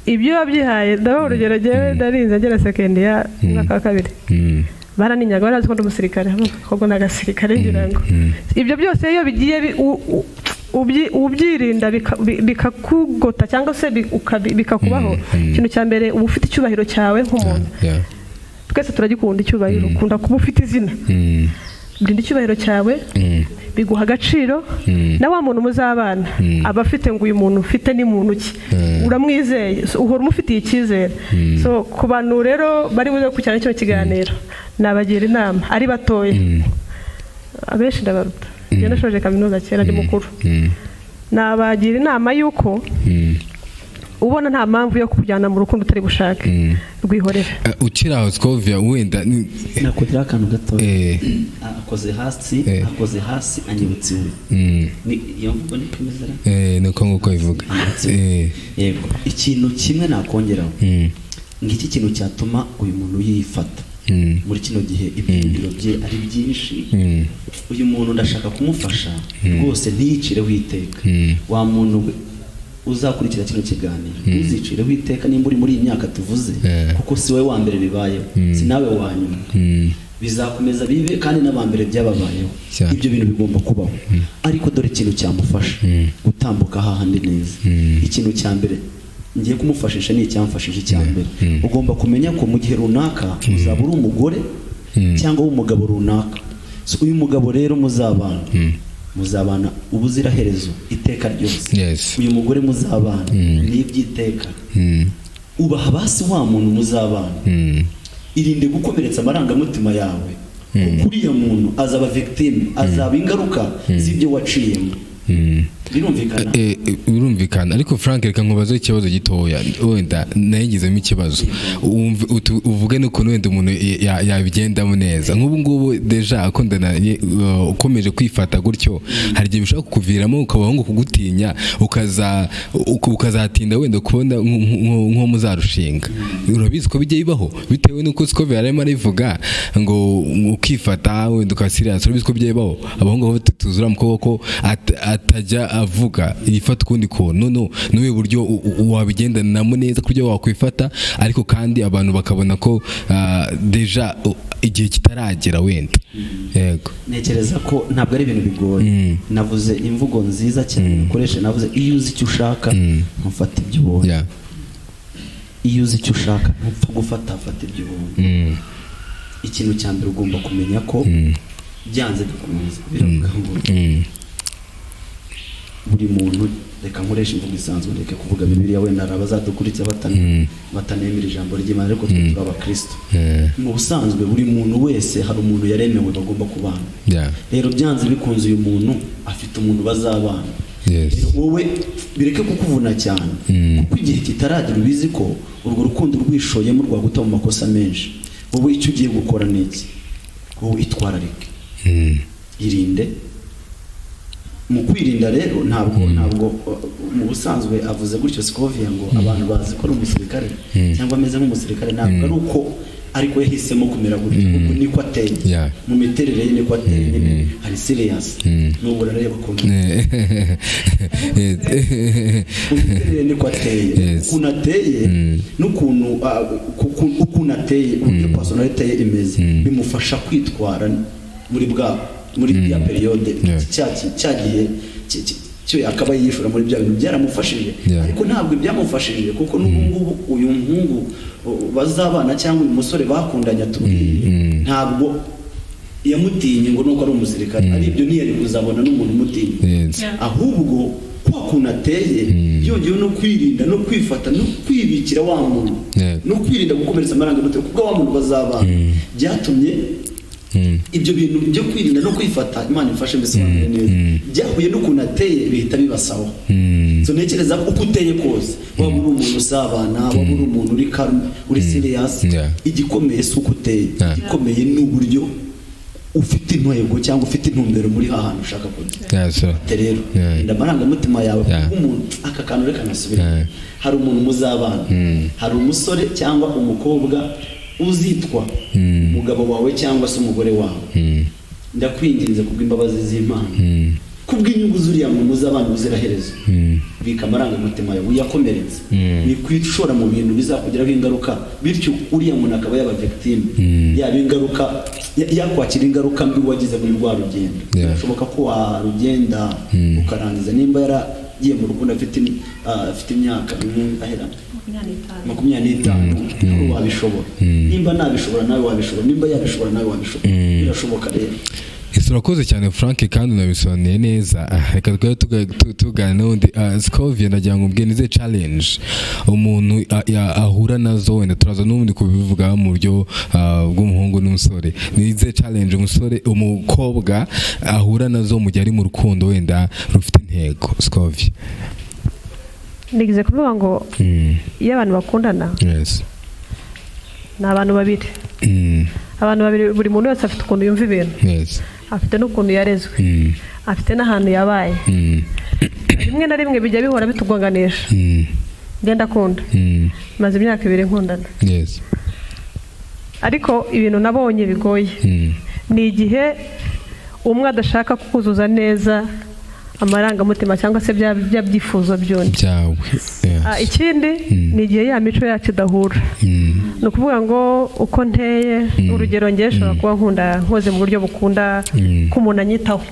Ibyo wabyihaye, ndabaha urugero: njyewe narinze ngera second year, umwaka wa kabiri, baraninyaga, barazi ko ndi umusirikare, ahubwo ni agasirikare. Ngira ngo ibyo byose iyo bigiye ubyirinda bikakugota cyangwa se bikakubaho, ikintu cya mbere uba ufite icyubahiro cyawe nk'umuntu. Twese turagikunda icyubahiro, ukunda kuba ufite izina. Rinda icyubahiro cyawe, biguha agaciro, na wa muntu muzabana aba afite ngo uyu muntu ufite ni muntu ki, uramwizeye. So, uhora umufitiye icyizere. So ku bantu rero bari buze gukurikirana kino kiganiro, nabagira inama ari batoya, abenshi ndabaruta, njye nashoje kaminuza kera ndi mukuru, nabagira inama y'uko ubona nta mpamvu yo kujyana mu rukundo utari bushake, rwihorere. Ukiri aho Scovia, wenda Nakongeraho akantu gato. Akoze hasi, akoze hasi anyibutsa iwe. Iyo mvugo niko imeze ra? Niko nguko bivuga. Anyibutsa iwe. Yego, ikintu kimwe nakongeraho, ngiki kintu cyatuma uyu muntu yifata muri kino gihe ibyiringiro bye ari byinshi. Uyu muntu ndashaka kumufasha rwose ntiyicireho iteka. Wa muntu we uzakurikira kino kiganiro, ntuzicireho iteka nimba uri muri iyi myaka tuvuze, kuko si wowe wa mbere bibayeho, si nawe wa nyuma. Bizakomeza bibe, kandi n'abambere byababayeho. Ibyo bintu bigomba kubaho, ariko dore ikintu cyamufasha gutambuka hahandi neza. Ikintu cya mbere ngiye kumufashisha ni icyamfashije. Icya mbere, ugomba kumenya ko mu gihe runaka uzaba uri umugore cyangwa w'umugabo runaka. So, uyu mugabo rero muzabana, muzabana ubuziraherezo, iteka ryose. Uyu mugore muzabana ni iby'iteka. Ubaha basi wa muntu muzabana. Irinde gukomeretsa amarangamutima yawe, kuko uriya muntu azaba victime, azaba ingaruka z'ibyo waciyemo. Birumvikana? Birumvikana, ariko Frank, reka nkubaze ikibazo gitoya, wenda nayigizemo ikibazo. Uvuge n'ukuntu wenda umuntu yabigendamo neza. Nk'ubu ngubu déjà akundana, ukomeje kwifata gutyo, hari igihe bishobora kukuviramo ukabaho ngo kugutinya, ukazatinda wenda kubona nko muzarushinga. Urabizi ko bijya bibaho, bitewe n'uko Scovia yarimo arivuga ngo ukifata wenda ukaba serious. Urabizi ko bijya bibaho, abahungu baba tuzura umukobwa ko atajya avuga, yifata ukundi kuntu. No n'ubu buryo wabigendanamo neza ku buryo wakwifata, ariko kandi abantu bakabona ko déjà igihe kitaragera wenda, yego. Ntekereza ko ntabwo ari ibintu bigoye. Navuze imvugo nziza cyane ukoresha, navuze: iyo uzi icyo ushaka, ntufata ibyo ubonye. Iyo uzi icyo ushaka, ntupfa gufata, fata ibyo ubonye. Ikintu cya mbere, ugomba kumenya ko byanze bikunze, biravuga ngo buri muntu, reka nkoresha imvugo isanzwe, reka kuvuga Bibiliya, wenda hari abazadukurikira batanemera ijambo ry'Imana, ariko twe turi abakristo. Mu busanzwe, buri muntu wese hari umuntu yaremewe bagomba kubana. Rero byanze bikunze, uyu muntu afite umuntu bazabana. Rero wowe bireke kukuvuna cyane, kuko igihe kitaragera, ubizi ko urwo rukundo rwishoyemo rwaguta mu makosa menshi. Wowe icyo ugiye gukora ni iki? Wowe itwararike, irinde. Mu kwirinda rero, ntabwo mu busanzwe avuze gutyo Scovia ngo abantu bazi ko ari umusirikare cyangwa ameze nk'umusirikare. Ntabwo ari uko, ariko yahisemo kumera gutyo, ubwo niko ateye. Mu miterere ye niko ateye nyine, hari serious n'ubu urareba ukuntu mu miterere niko ateye. Ukuntu ateye n'ukuntu ukuntu ateye, uburyo personnalité ye imeze, bimufasha kwitwara muri ya période cya gihe cyo yakaba yishura muri bya bintu byaramufashije. Ariko ntabwo byamufashije, kuko n'ubu ngubu uyu muhungu bazabana cyangwa uyu musore bakundanye atubwiye, ntabwo yamutinye ngo nuko ari umusirikare, ari ibyo ntiyari kuzabona n'umuntu umutinya. Ahubwo kwa kuntu ateye, yongeyeho no kwirinda no kwifata no kwibikira wa muntu no kwirinda gukomeretsa amarangamutima kuko wa muntu bazabana, byatumye ibyo bintu byo kwirinda no kwifata, Imana ifashe mbisobanure neza, byahuye n'ukuntu ateye, bihita bibasaho. So ntekereza ko uko uteye kose, waba uri umuntu usabana, waba uri umuntu uri calme, uri serious, igikomeye si uko uteye. Igikomeye ni uburyo ufite intego cyangwa ufite intumbero muri ha hantu ushaka kujya. Yeah, sir. Ate rero rinda amarangamutima yawe kuko umuntu aka kantu, reka nasubire. Hari umuntu muzabana, hari umusore cyangwa umukobwa uzitwa umugabo wawe cyangwa se umugore wawe. Ndakwinginze kubw'imbabazi z'Imana, kubw'inyungu z'uriya muntu muzabana ubuziraherezo, bika amarangamutima yawe, uyakomeretse, wikwishora mu bintu bizakugiraho ingaruka, bityo uriya muntu akaba yaba victime, yaba ingaruka, yakwakira ingaruka mbi wagize muri rwa rugendo. Birashoboka ko warugenda ukarangiza, nimba yaragiye mu rukundo afite imyaka ahera 25, nawe wabishobora. Nimba nabishobora, nawe wabishobora. Nimba yabishobora, nawe wabishobora. Birashoboka rero. Ese urakoze cyane, Frank, kandi unabisobanuye neza. Reka twari tuganira n'ubundi. Scovia, nagira ngo mbwire nize challenge umuntu ahura nazo, wenda turaza n'ubundi kubivuga mu buryo bw'umuhungu n'umusore. Nize challenge umusore, umukobwa ahura nazo mu gihe ari mu rukundo wenda rufite intego, Scovia? Nigeze kuvuga ngo iyo abantu bakundana, ni abantu babiri. Abantu babiri, buri muntu wese afite ukuntu yumva ibintu, afite n'ukuntu yarezwe, afite n'ahantu yabaye. Rimwe na rimwe bijya bihora bitugonganisha. Ngenda akunda, maze imyaka 2 nkundana, ariko ibintu nabonye bigoye ni igihe umwe adashaka kuzuza neza amarangamutima cyangwa se bya byifuzo by'undi. Byawe. Ikindi ni igihe ya mico yacu idahura. Ni ukuvuga ngo uko nteye, urugero ngewe nshobora kuba nkunda nkoze mu buryo bukunda ko umuntu anyitaho.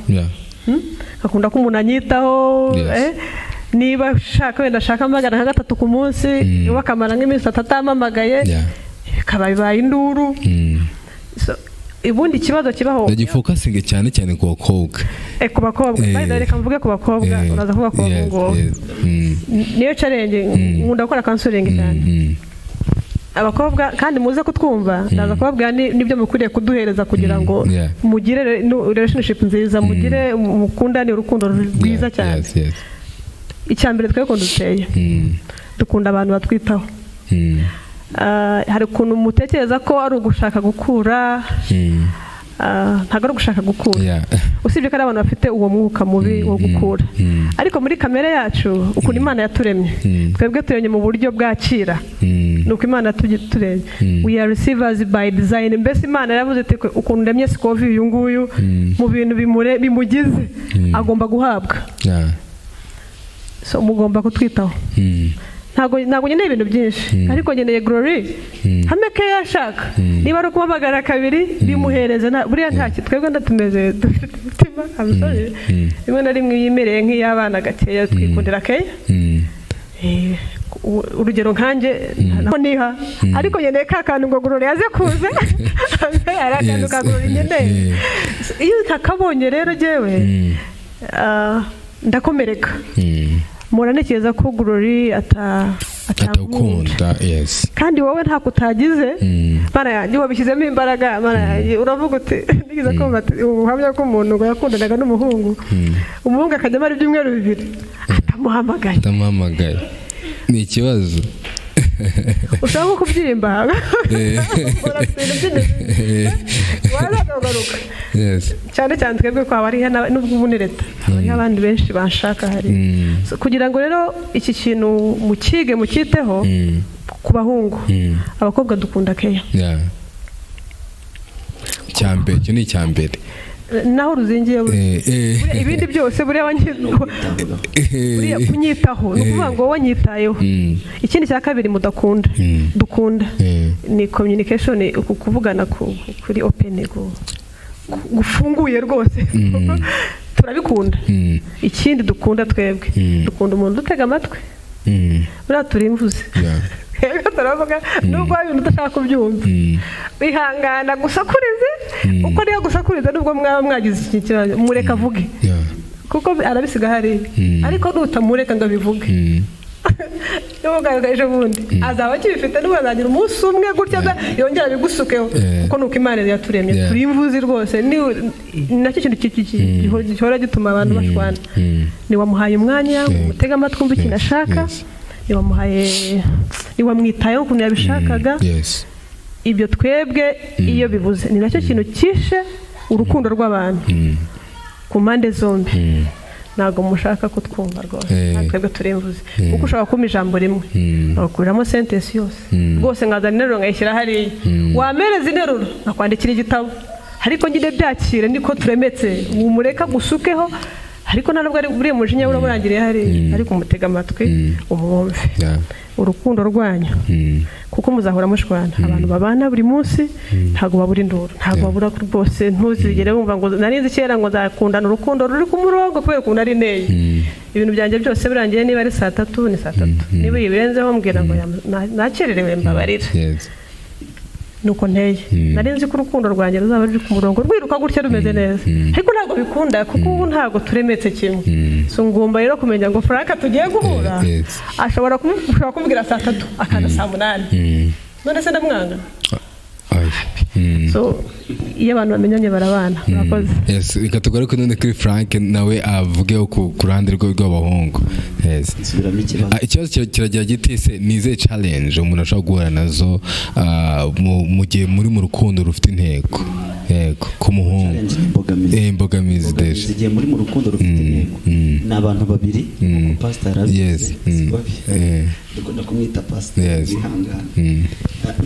Akunda ko umuntu anyitaho. Niba ashaka, wenda ashaka amagana nka gatatu ku munsi, iwe akamara nk'iminsi 3 atampamagaye, bikaba bibaye induru. So, ubundi ikibazo kibaho Ndagifocusinge cyane cyane ku bakobwa. Ku bakobwa. By the way, reka mvuge ku bakobwa, uraza kuvuga ku bahungu. Niyo challenge, nkunda gukora counseling cyane. Abakobwa kandi muze kutwumva, ndaza kubabwira n'ibyo mukwiriye kuduhereza kugira ngo mugire relationship nziza, mugire, mukundane urukundo rwiza cyane. Icya mbere, twebwe ukuntu duteye, dukunda abantu batwitaho. Hari ukuntu mutekereza ko ari ugushaka gukura. Ntabwo ari ugushaka gukura, usibye ko ari abantu bafite uwo mwuka mubi wo gukura. Ariko muri kamere yacu, ukuntu Imana yaturemye, twebwe turemye mu buryo bwakira. Ni uko Imana yaturemye. We are receivers by design. Mbese Imana yaravuze iti: "Ukuntu ndemye Sikovi uyu nguyu, mu bintu bimugize agomba guhabwa." So mugomba kutwitaho. Ntabwo nkeneye ibintu byinshi, ariko nkeneye Glory hame ke yashaka. Niba ari ukumuhamagara kabiri, bimuhereze. Buriya nta twebwe ndatumeze, dufite imitima, I'm sorry, rimwe na rimwe yimereye nk'iy'abana gakeya, twikundira keya. Urugero nkanjye ntaho niha, ariko nkeneye ka kantu ngo Glory aze kuza, hari akantu ka Glory nkeneye. Iyo ntakabonye rero jyewe, ndakomereka. Mpora ntekereza ko Glory atankunda. Atawukunda, yes. Kandi wowe ntako utagize. Mana yanjye, wabishyizemo imbaraga, Mana yanjye. Uravuga uti, nigeze kumva ati ubuhamya bw'umuntu ngo yakundanaga n'umuhungu, umuhungu akajya amara ibyumweru 2 atamuhamagaye. Atamuhamagaye ni ikibazo. Ushobora nko kubyimba, ukora ibintu by'imizi, waza ukagaruka. Cyane cyane twebwe ko haba hariho n'ubwo ubunereta, haba hariho abandi benshi banshaka hari. So, kugira ngo rero iki kintu mukige, mukiteho ku bahungu, abakobwa dukunda keya. Yeah. Icyambere, icyo ni icyambere. Naho ruzingiye buriya. Buriya ibindi byose buriya buriya kunyitaho ni ukuvuga ngo wowe wanyitayeho. Ikindi cya kabiri mudakunda, dukunda, ni communication, uku kuvugana kuri open, gufunguye rwose, turabikunda. Ikindi dukunda twebwe, dukunda umuntu udutega amatwi. Buriya turi imvuze. Twebwe turavuga nubwo waba ibintu udashaka kubyumva, wihangana gusakurize, uko niyo gusakuriza, nubwo mwaba mwagize iki kibazo, mureka avuge, kuko arabisiga hariya. Ariko nutamureka ngo abivuge, n'ubugaruka ejo bundi azaba akibifite, n'ubu azagira umunsi umwe gutya yongera abigusukeho. Kuko nuko Imana yaturemye. Turi imvuzi rwose. Ni nacyo kintu gihora gituma abantu bashwana. Ntiwamuhaye umwanya ngo umutege amatwi, wumve ikintu ashaka. Ntiwamuhaye, ntiwamwitayeho ukuntu yabishakaga. Ibyo twebwe iyo bibuze, ni nacyo kintu cyishe urukundo rw'abantu ku mpande zombi. Ntabwo mushaka kutwumva rwose. Twebwe turi imvuzi, kuko ushobora kumpa ijambo rimwe, ugakuriramo sentence yose rwose, nkazana interuro nkayishyira hariya, wampereza interuro nkakwandikira igitabo. Ariko nyine byakire, niko turemetse. Umureka gusukeho, ariko nta nubwo ari buriya mujinya uraba urangiriye hariya, ariko umutega amatwi, umwumve. Urukundo rwanyu, kuko muzahora mushwana. Abantu babana buri munsi ntabwo babura induru, ntabwo babura rwose. Ntuzigere wumva ngo nari nzi kera ngo nzakundana urukundo ruri ku murongo, kubera ukuntu ari neye, ibintu byanjye byose birangiye, niba ari saa 3 ni saa 3, niba ibirenzeho mbwira ngo nakererewe, mbabarira. Nuko nteye. Nari nzi ko urukundo rwanjye ruzaba ruri ku murongo, rwiruka gutya, rumeze neza, ariko ntabwo bikunda, kuko ubu ntabwo turemetse kimwe. So ngomba rero kumenya ngo Frank tugiye guhura, ushobora kumubwira saa 3 akaza saa 8. None se ndamwanga? Oya. So iyo abantu bamenyanye barabana. Murakoze. Yes, reka tugaruke none kuri Frank, nawe avugeho ku ruhande rwe rw'abahungu. Yes. Nsubiramo ikibazo. Ikibazo kiragira giti: se ni izihe challenge umuntu ashobora guhura nazo mu gihe muri mu rukundo rufite intego? Yego, ku muhungu. Challenge ni imbogamizi. Imbogamizi. Imbogamizi deje. igihe muri mu rukundo rufite intego, ni abantu babiri, nk'uko pastor yarabivuze. Sikobi. Dukunda kumwita pastor, wihangane.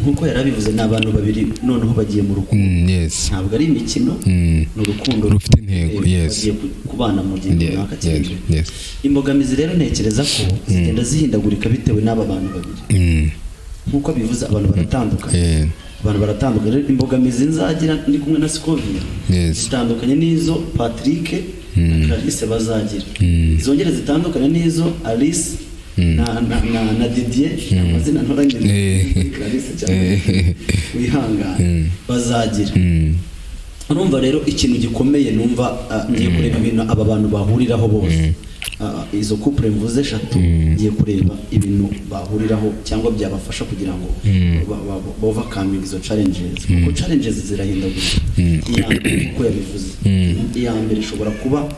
Nk'uko yarabivuze, ni abantu babiri noneho bagiye mu rukundo. Ntabwo ari imikino, ni urukundo rufite intego, yes. Bagiye kubana mu gihe runaka kiri imbere. Imbogamizi rero ntekereza ko zigenda zihindagurika bitewe n'aba bantu babiri. Nk'uko bivuze, abantu baratandukanye. Abantu baratandukanye. Rero imbogamizi nzagira ndi kumwe na Scovia zitandukanye n'izo Patrick na Clarisse bazagira, zongere zitandukanye n'izo Alice na Didier, amazina ntoranyije, Clarisse cyane, wihangane, bazagira. Urumva rero ikintu gikomeye numva, ngiye kureba ibintu aba bantu bahuriraho bose. Izo couple mvuze eshatu, ngiye kureba ibintu bahuriraho cyangwa byabafasha kugira ngo overcoming izo challenges, kuko challenges zirahindagurika. Iya mbere, uko yabivuze, iya mbere ishobora kuba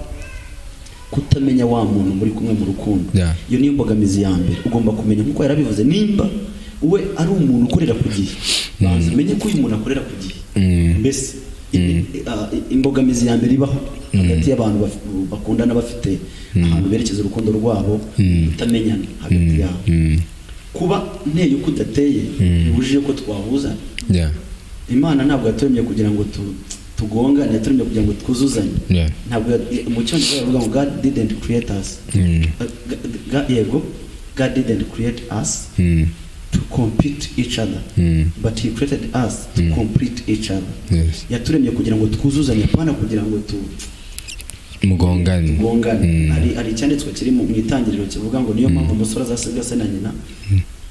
kutamenya wa muntu muri kumwe mu rukundo. Iyo niyo mbogamizi ya mbere. Ugomba kumenya, nk'uko yarabivuze, nimba we ari umuntu ukorera ku gihe, banza umenye ko uyu muntu akorera ku gihe. Mbese imbogamizi ya mbere ibaho hagati y'abantu bakundana bafite ahantu berekeza urukundo rwabo, kutamenyana hagati yabo. Kuba nteye uko udateye bibujije ko twahuza. Imana ntabwo yaturemye kugira ngo tugongane, yaturemye kugira ngo twuzuzanye. Ntabwo mu Cyongereza bavuga ngo "God didn't create us." Yego, "God didn't create us to compete each other, but he created us to complete each other." Yaturemye kugira ngo twuzuzanye, apana kugira ngo tu mugongane. Tugongane. Hari icyanditswe kiri mu Itangiriro kivuga ngo niyo mpamvu umusore azasiga se na nyina,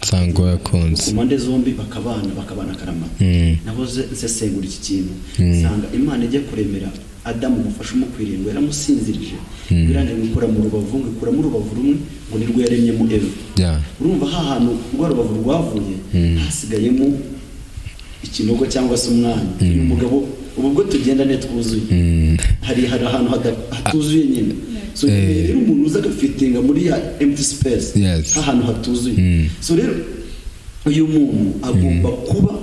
sangwa yakunze ku mpande zombi bakabana akaramata. Nahoze nsesengura iki kintu, nsanga Imana ijya kuremera Adamu umufasha umukwiriye, ngo yaramusinzirije, ngo irangije gukura mu rubavu, ngo ikuramo urubavu rumwe, ngo nirwo yaremyemo Eva. Urumva ha hantu rwa rubavu rwavuye hasigayemo ikinogo cyangwa se umwanya. Uyu mugabo ubu bwo tugenda ne twuzuye, hari ahantu hatuzuye nyine. So rero umuntu uza agafitinga muri ya empty space, ahantu hatuzuye. So rero uyu muntu agomba kuba,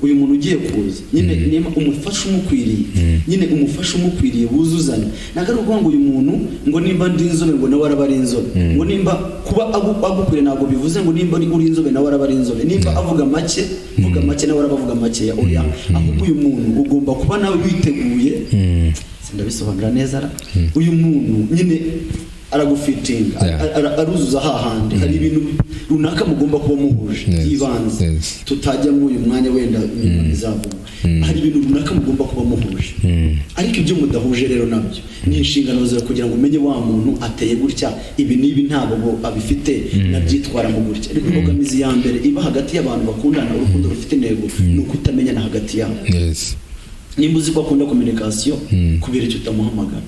uyu muntu ugiye kuza nyine, niba umufasha umukwiriye nyine, umufasha umukwiriye buzuzanya. Ntabwo ari ukuvuga ngo uyu muntu, ngo nimba ndi inzobe ngo nawe araba ari inzobe, ngo nimba kuba agukwiriye ntabwo bivuze ngo nimba uri inzobe nawe araba ari inzobe, nimba avuga make nawe araba avuga makeya. Oya, ahubwo uyu muntu ugomba kuba nawe witeguye. Sindabisobanura neza ra. Uyu muntu nyine aragufitinga, aruzuza hahandi. Hari ibintu runaka mugomba kuba muhuje by'ibanze, tutajya muri uyu mwanya, wenda nyuma bizavugwa. Hari ibintu runaka mugomba kuba muhuje, ariko ibyo mudahuje rero nabyo ni inshingano zawe kugira ngo umenye wa muntu ateye gutya, ibi n'ibi ntabwo abifite, nabyitwaramo gutya. Imbogamizi ya mbere iba hagati y'abantu bakundana urukundo rufite intego ni ukutamenyana hagati yabo. Nimba uzi ko akunda communication, kubera icyo utamuhamagara?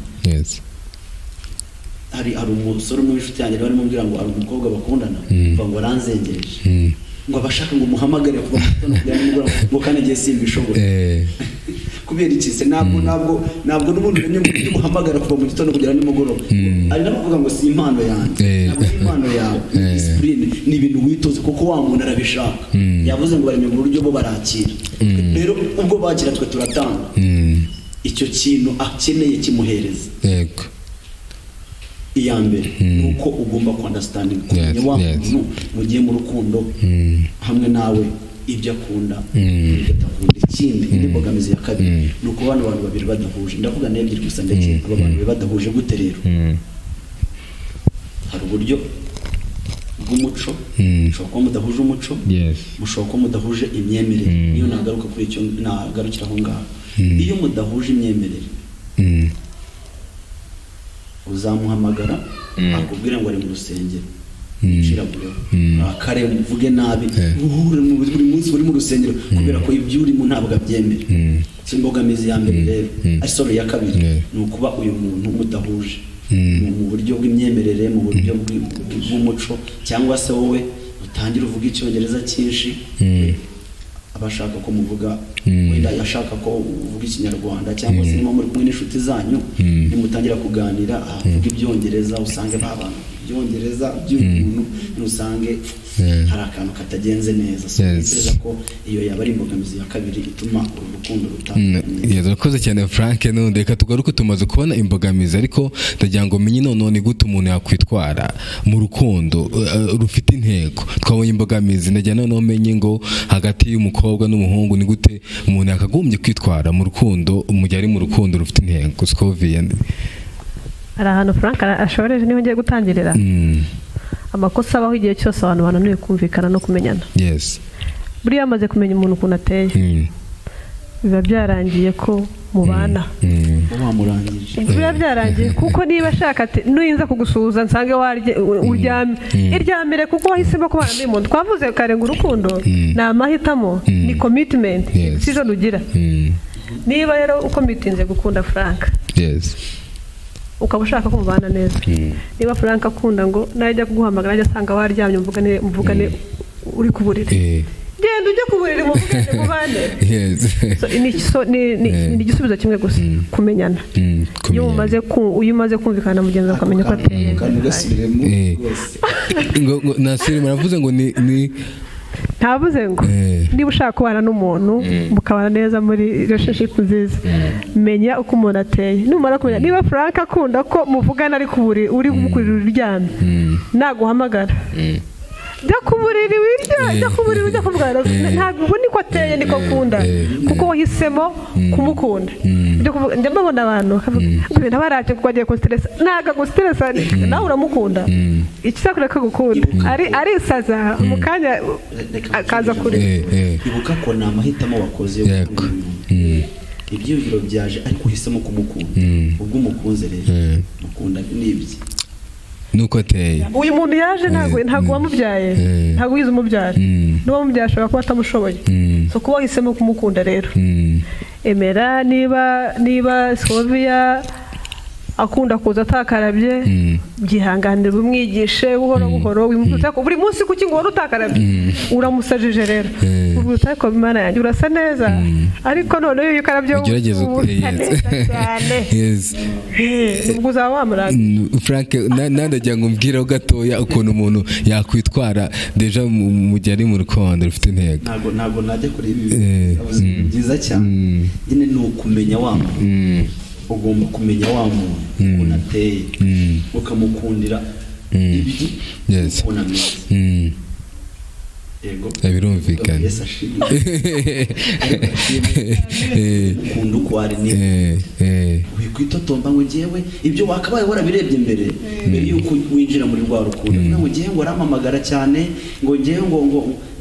Hari umusore umwe w'inshuti yanjye barimo mbwira ngo hari umukobwa bakundana, ngo aranzengereje, ngo abashaka ngo umuhamagare kuva mu gitondo kugera nimugoroba, ngo kandi ngiye simbishoboye. Kubera iki se? Ntabwo n'ubundi uremye mu buryo umuhamagara kuva mu gitondo kugera nimugoroba. Hari n'abavuga ngo si impano yanjye. Ntabwo ari impano yawe, ni discipline, ni ibintu witoze, kuko wa muntu arabishaka. Yavuze ngo baremye mu buryo bo barakira. Rero ubwo bakira, twe turatanga. Icyo kintu akeneye kimuhereza. Iya mbere ni uko ugomba ku-understanding, kumenya wa muntu mugiye mu rukundo hamwe nawe, ibyo akunda n'ibyo adakunda. Ikindi, indi mbogamizi ya kabiri ni uko bano bantu babiri badahuje, ndavuga n'ebyiri gusa ndetse, aba bantu babiri badahuje gute rero? Hari uburyo bw'umuco, mushobora kuba mudahuje umuco, mushobora kuba mudahuje imyemerere. Niyo nagaruka kuri icyo, nagarukira aho ngaho. Iyo mudahuje imyemerere, uzamuhamagara akubwira ngo ari mu rusengero, uciragureho, urakare, uvuge nabi, uhure buri munsi uri mu rusengero, kubera ko ibyo urimo ntabwo abyemera. Si imbogamizi ya mbere rero, ari sorry, ya kabiri, ni ukuba uyu muntu mudahuje mu buryo bw'imyemerere, mu buryo bw'umuco, cyangwa se wowe utangire uvuga Icyongereza cyinshi, aba ashaka ko muvuga, wenda ashaka ko uvuga Ikinyarwanda, cyangwa se niba muri kumwe n'inshuti zanyu, nimutangira kuganira avuga Ibyongereza, usange ba bantu Ibyongereza by'umuntu, ntusange hari akantu katagenze neza. So ntekereza ko iyo yaba ari imbogamizi ya kabiri ituma uru rukundo rutamera neza. Yes, urakoze cyane, Frank. None reka tugaruke, tumaze kubona imbogamizi, ariko ndagira ngo menye noneho ni gute umuntu yakwitwara mu rukundo rufite intego. Twabonye imbogamizi, ndagira noneho menye ngo hagati y'umukobwa n'umuhungu, ni gute umuntu yakagombye kwitwara mu rukundo mu gihe ari mu rukundo rufite intego? Scovia. Hari ahantu Frank ashoreje, niho ngiye gutangirira. Amakosa abaho igihe cyose abantu bananiwe kumvikana no kumenyana. Buriya bamaze kumenya umuntu ukuntu ateye, biba byarangiye ko mubana. Uba wamurangije. Biba byarangiye, kuko niba ashaka ati nuyinza kugusuhuza nsange warye uryamye, iryamire, kuko wahisemo kubana n'uyu muntu. Twavuze kare ngo urukundo ni amahitamo, ni commitment, decision ugira. Niba rero ukomitinze gukunda Frank, Ukaba ushaka ko mubana neza, niba Frank akunda ngo najya kuguhamagara ajya asanga waryamye, muvugane, muvugane uri ku buriri, genda ujye ku buriri muvugane, mubane. So, ni igisubizo kimwe gusa: kumenyana. Iyo Kumenyana. Iyo umaze kumvikana na mugenzi wawe, ukamenya ko ateye. Kandi ugasubiremo Eh. rwose. Ngo nasiri muravuze ngo ni Ntavuze ngo niba ushaka kubana n'umuntu, mukabana neza muri relationship nziza, menya uko umuntu ateye. Numara kumenya niba Frank akunda ko muvugana ari ku buriri, uri kumukurira uryamye, naguhamagara jya ku buriri wirya, jya ku buriri ujya kuvugana. Ntabwo ubu niko ateye, niko akunda, kuko wahisemo kumukunda. Ibyo kuvuga, njya mbabona abantu bakavuga ngo ibintu baraje kuko agiye kustressa. Ntabwo agustressa, nawe uramukunda. Ikizakora ko agukunda, ari arisaza mu kanya Reka akaza kuri Ibuka ko ni amahitamo wakoze yo gukunda uyu muntu. Ibyiyumviro byaje, ariko uhisemo kumukunda. Ubwo umukunze rero, mukunda n'ibye. Nuko ateye. Uyu muntu yaje, ntabwo wamubyaye, ntabwo wize umubyara. N'uwamubyaye ashobora kuba atamushoboye. So kuba wahisemo kumukunda rero, emera niba Scovia akunda kuza atakarabye, byihanganire, umwigishe buhoro buhoro. Wimwibutsa ko buri munsi kuki ngo uhore utakarabye, uramusajije rero. Umwibutsa, ariko Imana yanjye, urasa neza, ariko noneho iyo ukarabye Ugerageze uba usa neza cyane. Ubwo uzaba wamuranga. Frank, nandagira ngo umbwireho gatoya ukuntu umuntu yakwitwara déjà mu gihe ari mu rukundo rufite intego. Ntabwo najya kuri ibi bintu. Avuze ibintu byiza cyane. Nyine ni ukumenya wa muntu. Ugomba kumenya wa muntu ukuntu ateye, ukamukundira ibyo ukuntu ameze. Yego. Birumvikana. Yesu ashimwe. Ariko ashimwe. Ukunda uko ari ni wikwitotomba ngo ngewe ibyo wakabaye warabirebye mbere yuko winjira muri rwa rukundo, ngo ngewe ngo arampamagara cyane, ngo ngewe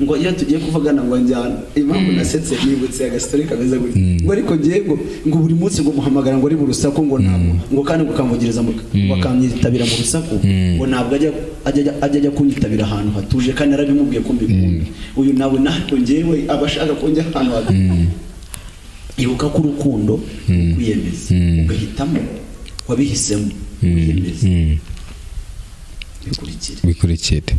ngo iyo tugiye kuvugana ngo njyana. Impamvu nasetse, nibutse agastori kameze gutya, ngo ariko ngewe ngo buri munsi ngo muhamagara ngo ari mu rusaku, ngo ntabwo ngo kandi ngo kamvugiriza ngo akamyitabira mu rusaku, ngo ntabwo ajya kunyitabira ahantu hatuje, kandi narabimubwiye ko mbikunda. Uyu nawe ntabwo ngewe aba ashaka ko njya ahantu hatuje. Ibuka ko urukundo ni ukwiyemeza, ugahitamo, wabihisemo, wiyemeza, bikurikire. Bikurikire.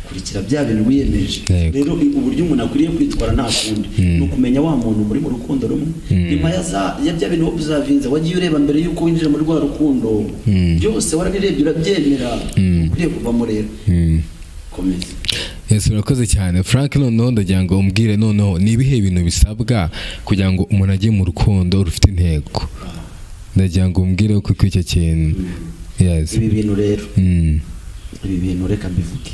Kurikira bya bintu wiyemeje. Rero uburyo umuntu akwiriye kwitwara nta kundi, ni ukumenya wa muntu muri mu rukundo rumwe. Nyuma ya bya bintu uzavinze, wagiye ureba mbere y'uko winjira muri rwa rukundo, byose warabirebye, urabyemera, ukwiriye kuvamo rero. Komeza. Yes, urakoze cyane, Frank. Noneho ndagira ngo umbwire noneho ni ibihe bintu bisabwa kugira ngo umuntu ajye mu rukundo rufite intego. Ndagira ngo umbwire kuko icyo kintu, yes. Ibi bintu rero, ibi bintu reka mbivuge.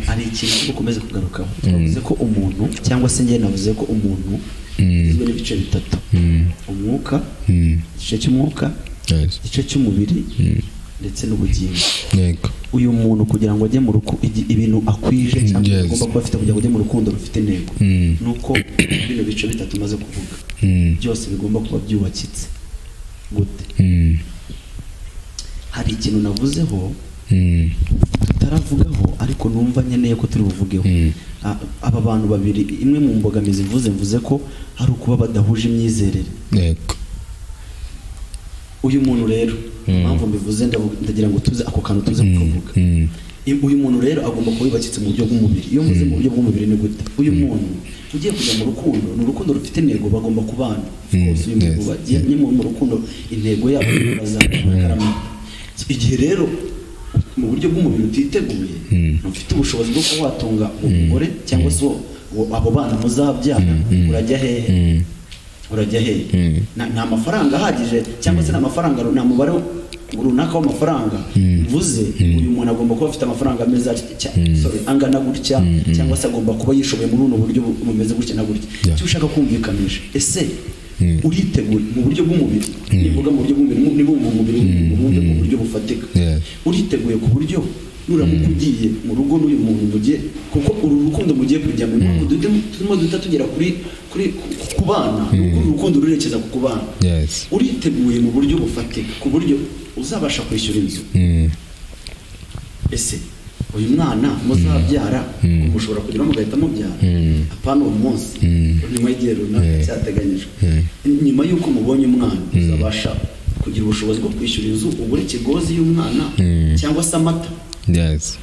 Hari ikintu dukomeze kugarukaho. Twavuze ko umuntu, cyangwa se njye navuze ko umuntu ugizwe n'ibice bitatu: umwuka, igice cy'umwuka, igice cy'umubiri, ndetse n'ubugingo. Uyu muntu kugira ngo ajye mu ibintu akwije cyangwa agomba kuba afite kugira ngo ajye mu rukundo rufite intego, ni uko bino bice bitatu maze kuvuga byose bigomba kuba byubakitse. Gute? Hari ikintu navuzeho tutaravugaho, ariko numva nkeneye ko turi buvugeho. Aba bantu babiri, imwe mu mbogamizi mvuze ko hari ukuba badahuje imyizerere. Uyu muntu rero, impamvu mbivuze, ndagira ngo tuze ako kantu tuze kukavuga. Uyu muntu rero agomba kuba yubakitse mu buryo bw'umubiri. Iyo mvuze mu buryo bw'umubiri ni gute? Uyu muntu ugiye kujya mu rukundo, ni urukundo rufite intego, bagomba kubana. Of course, uyu muntu bagiye mu rukundo, intego yabo ni bazabana. So, igihe rero mu buryo bw'umubiri utiteguye, ntufite ubushobozi bwo kuba watunga umugore cyangwa se abo bana muzabyara, urajya hehe? Urajya hehe? Nta mafaranga ahagije, cyangwa se nta mafaranga, nta mubare runaka w'amafaranga mvuze. Uyu muntu agomba kuba afite amafaranga ameze atya, sorry, angana gutya, cyangwa se agomba kuba yishoboye muri buno buryo bumeze gutya na gutya. Icyo ushaka kumvikanisha, ese uriteguye mu buryo bw'umubiri? Nivuga mu buryo bw'umubiri, nibumva umubiri, wumve mu buryo bufatika. Uriteguye ku buryo nuramuka ugiye mu rugo n'uyu muntu mugiye, kuko uru rukundo mugiye kujyamo, impamvu turimo duhita tugera kuri ku bana, ni uko uru rukundo rurerekeza ku kubana. Uriteguye mu buryo bufatika ku buryo uzabasha kwishyura inzu? Ese uyu mwana muzabyara mushobora kugira mugahita mubyara? Apana uwo munsi, nyuma y'igihe runaka cyateganyijwe, nyuma y'uko mubonye umwana, uzabasha Kugira ubushobozi bwo kwishyura inzu, ugura ikigozi y'umwana cyangwa se amata.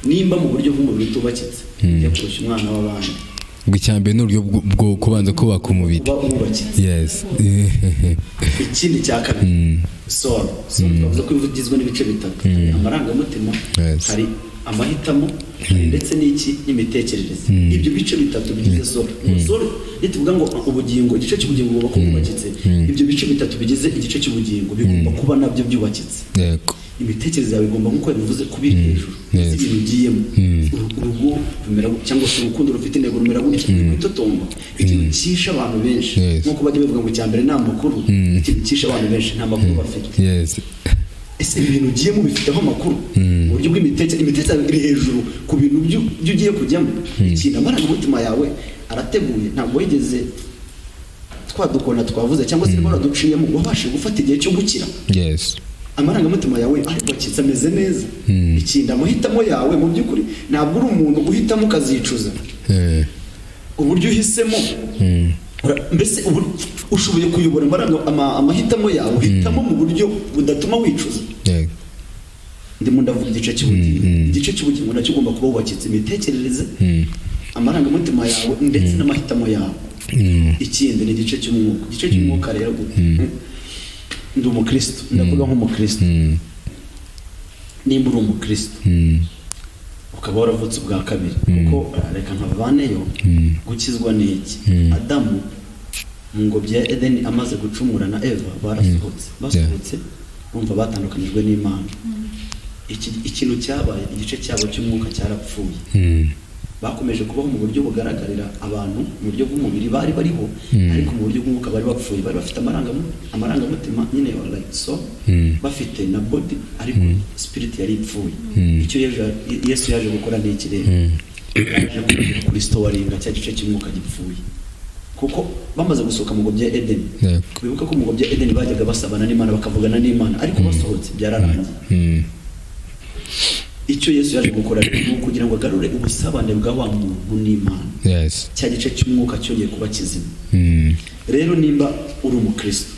Nimba mu buryo bw'umubiri utubakitse, ujya kurushya umwana w'abandi? Ubwo icya mbere ni uburyo bwo kubanza kubaka umubiri. Uba wubakitse. Ikindi cya kabiri, soul. Soul twavuze ko igizwe n'ibice bitatu: hari amarangamutima, hari amahitamo, hari ndetse n'iki, n'imitekerereze. Ibyo bice bitatu bigize soul. Soul, nituvuga ngo ubugingo, igice cy'ubugingo bugomba kuba bwubakitse, ibyo bice bitatu bigize igice cy'ubugingo bigomba kuba nabyo byubakitse. Imitekerereze yawe igomba, nk'uko yabivuze, kuba iri hejuru. Ese ibintu ugiyemo, urugo rumera cyangwa se urukundo rufite intego rumera gutya? Kwitotomba, ikintu cyishe abantu benshi, nk'uko bajya bavuga ngo icya mbere ni amakuru, ikintu cyishe abantu benshi, nta makuru bafite. Ese ibi bintu ugiyemo bifiteho amakuru mu buryo bw'imitekerereze? Imitekerereze iri hejuru ku bintu byo ugiye kujyamo. Ikintu, amarangamutima yawe arateguye, ntabwo wigeze twadukona twavuze cyangwa se niba waraduciyemo, wabashije gufata igihe cyo gukira. Amarangamutima yawe arubakitse, ameze neza. Ikindi, amahitamo yawe, mu by'ukuri ntabwo uri umuntu uhitamo ukazicuza. Uburyo uhisemo, mbese ushoboye kuyobora amahitamo yawe, uhitamo mu buryo budatuma wicuza. Ndimo ndavuga igice cy'ubugingo. Igice cy'ubugingo nacyo ugomba kuba wubakitse: imitekerereze, amarangamutima yawe ndetse n'amahitamo yawe. Ikindi ni igice cy'umwuka. Igice cy'umwuka rero, ndi umukristo, ndavuga nk'umukristo. Nimba uri umukristo, ukaba waravutse ubwa kabiri, kuko reka nkavaneyo, gukizwa ni iki? Adamu mu ngobyi ya Edeni amaze gucumura na Eva, barasohotse. Basohotse, bumva batandukanyijwe n'Imana. Ikintu cyabaye, igice cyabo cy'umwuka cyarapfuye. Bakomeje kubaho mu buryo bugaragarira abantu, mu buryo bw'umubiri bari bariho, ariko mu buryo bw'umwuka bari bapfuye. Bari bafite amarangamutima nyine, like so, bafite na body, ariko spirit yari ipfuye. Icyo Yesu yaje gukora ni iki rero? Yaje kurestoringa cya gice cy'umwuka gipfuye, kuko bamaze gusohoka mu ngobyi ya Edeni, wibuka ko mu ngobyi ya Edeni bajyaga basabana n'Imana, bakavugana n'Imana, ariko basohotse byararangiye. Icyo Yesu yaje gukora ni ukugira ngo agarure ubusabane bwa wa muntu n'Imana. Cya gice cy'umwuka cyongeye kuba kizima. Rero nimba uri umukristo,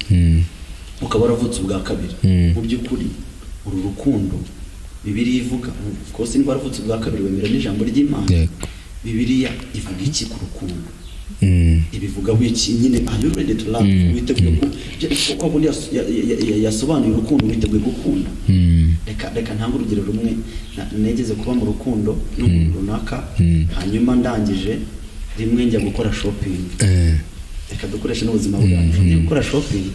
ukaba waravutse ubwa kabiri, mu by'ukuri uru rukundo Bibiliya ivuga, of course niba waravutse ubwa kabiri wemera n'ijambo ry'Imana. Bibiliya ivuga iki ku rukundo? Ibivugaho iki nyine? Are you ready to love? Witeguye ku ko kundi yasobanuye urukundo, witeguye gukunda? Reka ntange urugero rumwe. Negeze kuba mu rukundo n'umuntu runaka, hanyuma ndangije rimwe njya gukora shopping. Reka dukoreshe n'ubuzima bwacu. Ngiye gukora shopping,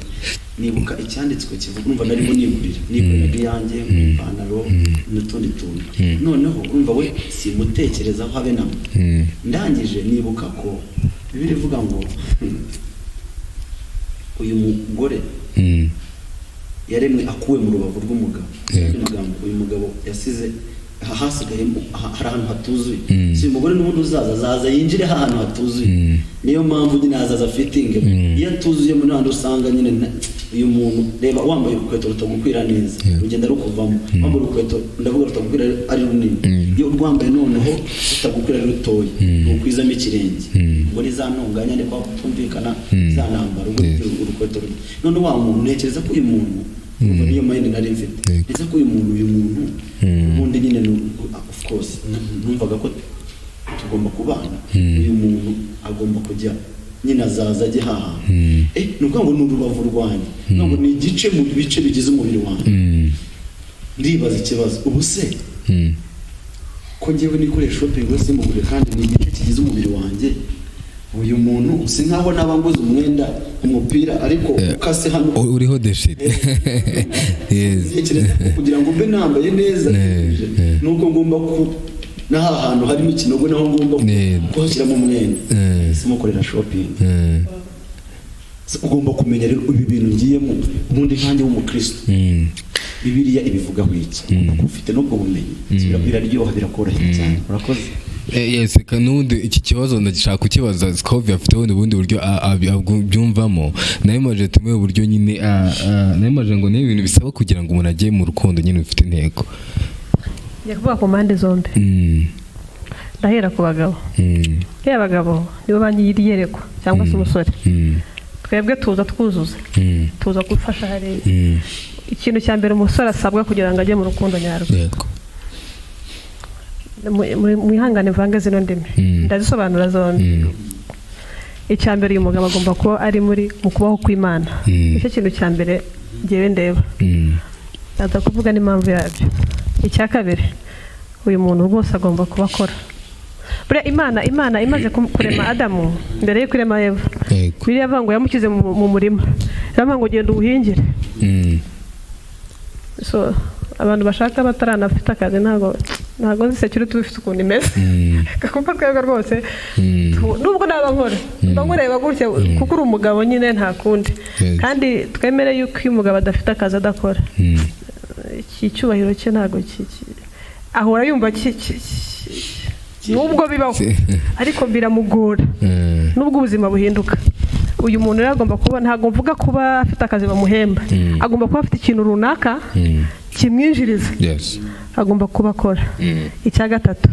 nibuka icyanditswe kivuga, urumva narimo nigurira, niguriraga iyanjye ipantaro n'utundi tuntu. Noneho urumva we simutekerezaho habe na mba. Ndangije nibuka ko Bibiliya ivuga ngo uyu mugore yaremwe akuwe mu rubavu rw'umugabo. Mu magambo, uyu mugabo yasize hasigayemo hari ahantu hatuzuye. Si uyu mugore n'ubundi uzaza, azaza yinjire ahantu hatuzuye. Niyo mpamvu nyine azaza fitting. Iyo atuzuyemo n'ahandi usanga nyine uyu muntu, reba wambaye urukweto rutagukwira neza, rugenda rukuvamo. Wambaye urukweto, ndavuga rutagukwira ari runini, iyo urwambaye noneho rutagukwira ari rutoya, rukwizamo ikirenge. Ubwo ni za ntonganya, ni kwa kutumvikana, za ntambara. Ubwo urukweto none wa muntu, ntekereza ko uyu muntu, urumva niyo mind nari mfite, ntekereza ko uyu muntu ubundi nyine of course numvaga ko tugomba kubana, uyu muntu agomba kujya nyine azaza ajye haha. Ni ukuvuga ngo ni urubavu rwanjye, ni ukuvuga ngo ni igice mu bice bigize umubiri wanjye. Ndibaza ikibazo: ubu se ko njyewe nikoreye shopping wese mugure, kandi ni igice kigize umubiri wanjye, uyu muntu si nkaho naba nguze umwenda, umupira, ariko ukase hano? Uriho déchiré, yes. Ntekereza ko kugira ngo mbe nambaye neza, nuko ngomba ku n'aha hantu harimo ikinogo naho ngomba kuhashyiramo umwenda. Simukorera shopping. Ugomba kumenya rero ibi bintu ngiyemo, ubundi nkanjye w'umukristo, Bibiliya ibivugaho iki? Ugomba kuba ufite n'ubwo bumenyi. Biraryoha, birakorohera cyane. Urakoze. Yes, reka n'ubundi iki kibazo ndashaka kukibaza Scovia, afite ubundi buryo abyumvamo. Nayo maje tumuhe uburyo nyine, nayo maje ngo ni ibintu bisaba kugira ngo umuntu ajye mu rukundo nyine rufite intego. Njya kuvuga ku mpande zombi. Ndahera ku bagabo. Iyo abagabo nibo banyiyerekwa cyangwa se umusore, Twebwe tuza twuzuza, tuza gufasha hariya. Ikintu cya mbere umusore asabwa kugira ngo ajye mu rukundo nyarwo, mwihangane mvange zino ndimi, ndazisobanura zombi. Icya mbere, uyu mugabo agomba kuba ari mu kubaho kw'Imana. Nicyo kintu cya mbere ngewe ndeba. Ndaza kuvuga n'impamvu yabyo. Icya kabiri, uyu muntu rwose agomba kuba akora. Buriya Imana imaze kurema Adamu, mbere yo kurema Eva, Bibiliya ivuga ngo yamushyize mu murima, iravuga ngo: "Genda uwuhingire." So abantu bashaka bataranafite akazi, ntabwo nzi security ufite ukuntu imeze, kuko twebwe rwose nubwo naba nkora, mba nkureba gutya kuko uri umugabo nyine, nta kundi. Kandi twemere yuko iyo umugabo adafite akazi, adakora, iki cyubahiro cye ntabwo ahora yumva nubwo bibaho ariko biramugora, nubwo ubuzima buhinduka. Uyu muntu rero agomba kuba, ntabwo mvuga kuba afite akazi bamuhemba, agomba kuba afite ikintu runaka kimwinjiriza. Agomba kuba akora. Icya gatatu,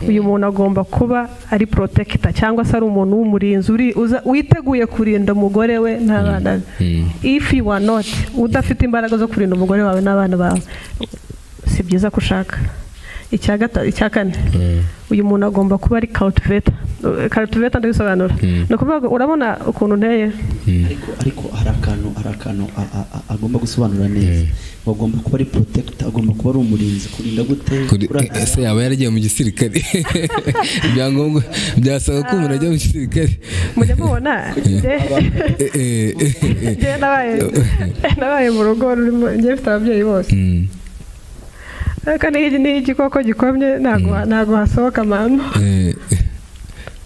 uyu muntu agomba kuba ari protector, cyangwa se ari umuntu w'umurinzi witeguye kurinda umugore we n'abana be. If you are not, udafite imbaraga zo kurinda umugore wawe n'abana bawe, si byiza ko ushaka. Icya kane, uyu muntu agomba kuba ari cultivator. Cultivator ndabisobanura, ni ukuvuga ngo urabona ukuntu nteye. Ariko hari akantu agomba gusobanura neza, ngo agomba kuba ari protector, agomba kuba ari umurinzi. Kurinda gute? Ese yaba yaragiye mu gisirikare? Ibyangombwa byasaba ko umuntu ajya mu gisirikare. Mujya mubona njye nabaye mu rugo rurimo, njye mfite ababyeyi bose, ariko n'iyo igikoko gikomye ntabwo hasohoka mama.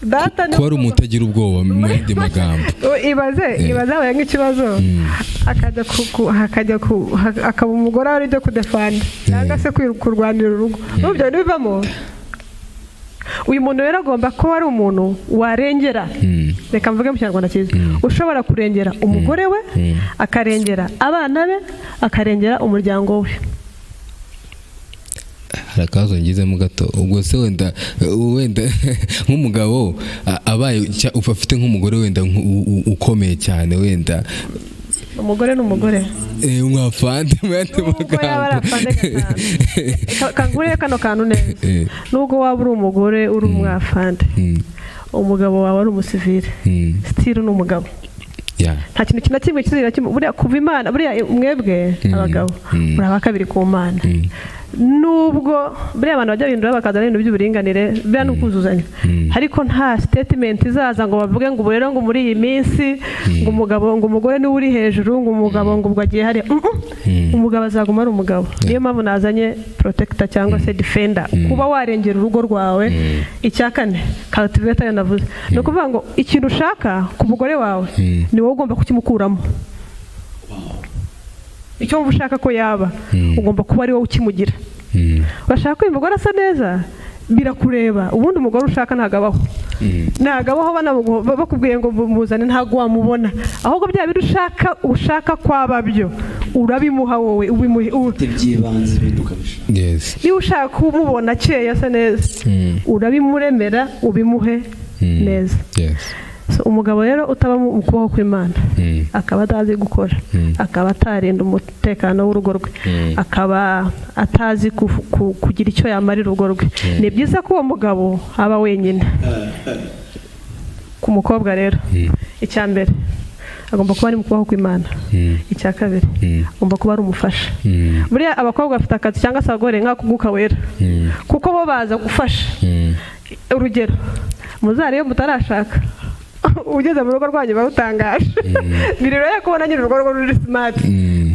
Data ni Kuba ari umuntu utagira ubwoba, mu yandi magambo. Ibaze, ibaze habaye nk'ikibazo, akajya ku- ku- hakajya ku akaba umugore ari ibyo kudefanda cyangwa se kurwanira urugo, n'ubu ibyo bintu bivamo. Uyu muntu rero agomba kuba ari umuntu warengera, reka mvuge mu Kinyarwanda cyiza, ushobora kurengera umugore we, akarengera abana be, akarengera umuryango we. Hari akabazo ngizemo gato. Ubwo se wenda nk'umugabo abaye afite nk'umugore wenda ukomeye cyane wenda, Umugore ni umugore. Umwafande mu yandi Nubwo yaba ari magambo. afande gatanu. Kanguriye kano kantu neza. Nubwo waba uri umugore, uri umwafande, umugabo wawe ari umusivire, still ni umugabo. Nta kintu na kimwe kizira kimwe. Buriya kuva Imana, buriya mwebwe abagabo muri aba kabiri ku Mana. Nubwo buriya abantu bajya bahindura bakazana ibintu by'uburinganire, buriya ni ukuzuzanya, ariko nta statement izaza ngo bavuge ngo ubu rero, ngo muri iyi minsi, ngo umugabo, ngo umugore niwe uri hejuru, ngo umugabo ngo ubwo agiye hariya. Umugabo azaguma ari umugabo. Niyo mpamvu nazanye protector cyangwa se defender, kuba warengera urugo rwawe. Icya kane, cultivator yo navuze, ni ukuvuga ngo ikintu ushaka ku mugore wawe, ni wowe ugomba kukimukuramo. Icyo wumva ushaka ko yaba, ugomba kuba ari wowe ukimugira. Urashaka ko uyu mugore asa neza, birakureba. Ubundi umugore ushaka ntabwo abaho, ntabwo abaho. Bakubwiye ngo muzane, ntabwo wamubona. Ahubwo bya bindi ushaka kwaba byo, urabimuha wowe. Ufite by'ibanze, ibindi ukabishaka. Niba ushaka kumubona akeye, asa neza, urabimuremera, ubimuhe neza. So, umugabo rero utaba mu kuboko kw'Imana, akaba atazi gukora, akaba atarinda umutekano w'urugo rwe, akaba atazi kugira icyo yamarira urugo rwe, ni byiza ko uwo mugabo aba wenyine. Ku mukobwa rero, icya mbere agomba kuba ari mu kubaho kw'Imana. Icya kabiri, agomba kuba ari umufasha. Buriya abakobwa bafite akazi, cyangwa se abagore, nk'ak'umwuka wera, kuko bo baza gufasha. Urugero, muzari iyo mutarashaka, ugeze mu rugo rwanyu barutangaje, biroroshye kubona nyine urugo rwo ruri smart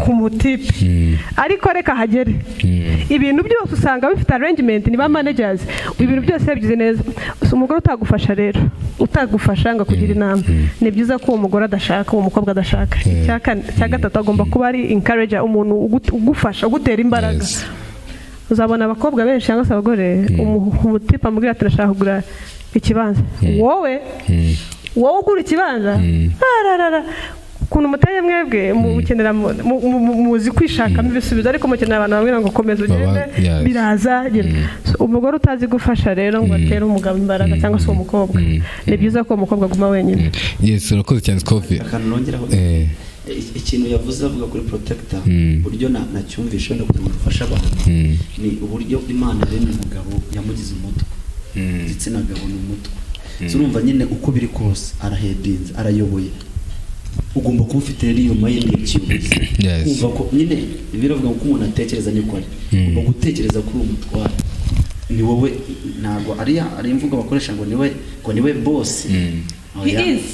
ku mutipe, ariko reka hagere ibintu byose usanga bifite arrangement, ni ba managers, ibintu byose yabigize neza. Si umugore utagufasha rero, utagufasha ngo akugira inama, ni byiza ko uwo mugore adashaka, uwo mukobwa adashaka. Icya gatatu, agomba kuba ari encourager, umuntu ugufasha, ugutera imbaraga. Uzabona abakobwa benshi cyangwa se abagore, umutipe amubwira ati: "Ndashaka kugura ikibanza." Wowe, wowe ugura ikibanza? Ararara, ukuntu muteye mwebwe, mukenera muzi kwishakamo ibisubizo, ariko mukenera abantu bamwe ngo: "Komeza ugende, biraza, genda." So, Umugore utazi gufasha rero ngo atere umugabo imbaraga, cyangwa se uwo mukobwa, ni byiza ko uwo mukobwa aguma wenyine. Yes, urakoze cyane, Scovia. Akantu nongeraho, ikintu yavuze avuga kuri protector, uburyo nacyumvishe wenda kugira ngo dufashe abantu, ni uburyo Imana yaremye umugabo, yamugize umutwe. Igitsina gabo ni umutwe. So urumva nyine uko biri kose arahedinze, arayoboye. Ugomba kuba ufite rero iyo mind ya kiyobozi, kumva ko nyine biravuga ngo uko umuntu atekereza niko ari. Ugomba gutekereza kuri uwo mutware, ni wowe. Ntabwo ari imvugo bakoresha ngo niwe boss. Oya. He is.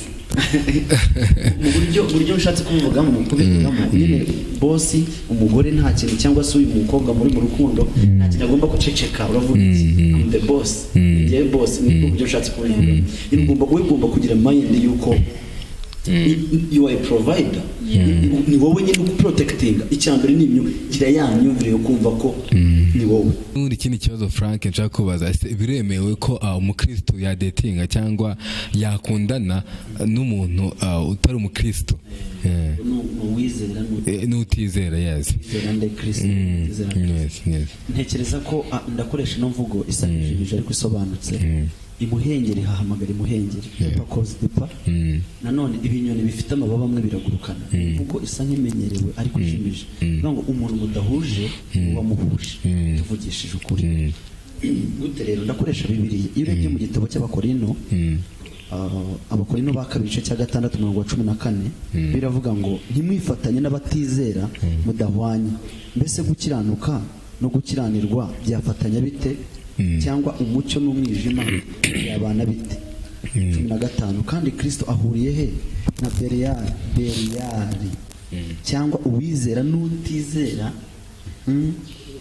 Mu buryo nshatse kubivugamo, kubivugamo nyine, boss umugore nta kintu, cyangwa se uyu mukobwa muri mu rukundo nta kintu agomba guceceka. Uravuga iki? I'm the boss, ni njyewe boss. Ni buryo nshatse kubivuga nyine. Ugomba kugira mind yuko you are a provider, ni wowe nyine uprotectinga. Icya mbere ni gira ya myumvire yo kumva ko ni wowe. N'ubundi ikindi kibazo, Frank, nshaka kubaza: ese biremewe ko umukristo yadetinga cyangwa yakundana n'umuntu utari umukristo? Ni uwizera N'utizera, yes. n'utizera nde? Kristo? Utizera Kristo. Yes. Ntekereza ko ndakoresha ino mvugo isa n'ijimije ariko isobanutse: imuhengeri hahamagara imuhengeri, deeper calls deeper. Nanone ibinyoni bifite amababa amwe biragurukana. Imvugo isa nk'imenyerewe ariko ijimije, bivuga ngo umuntu mudahuje muba muhuje. Tuvugishije ukuri gute rero? Ndakoresha Bibiliya. Iyo urebye mu gitabo cy'Abakorino, Abakorino ba kabiri, igice cya 6, umurongo wa 14, biravuga ngo: "Ntimwifatanye n'abatizera mudahwanye. Mbese gukiranuka no gukiranirwa byafatanya bite? Cyangwa umucyo n'umwijima byabana bite?" 15: "Kandi Kristo ahuriye he na Beliyali? Beliyali? Cyangwa uwizera n'utizera,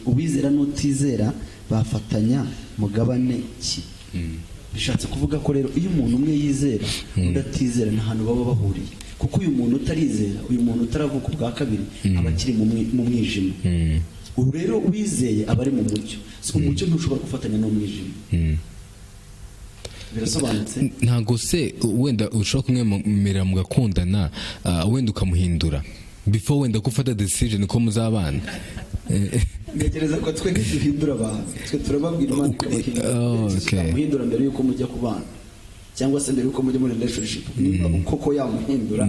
uwizera n'utizera bafatanya mugabane ki?" Bishatse kuvuga ko rero iyo umuntu umwe yizera, undi atizera, nta hantu baba bahuriye, kuko uyu muntu utarizera, uyu muntu utaravuka ubwa kabiri, aba akiri mu mwijima. Ubu rero wizeye aba ari mu mucyo. So, umucyo ntushobora gufatanya n'umwijima. Birasobanutse? Ntabwo se wenda ushobora kumwemerera mugakundana, wenda ukamuhindura before wenda ko ufata decision ko muzabana? Ntekereza ko twe ntiduhindura abantu, twe turababwira, Imana ikabahindura. Oh, okay. Muhindura mbere y'uko mujya kubana, cyangwa se mbere y'uko mujya muri relationship. Niba koko yamuhindura,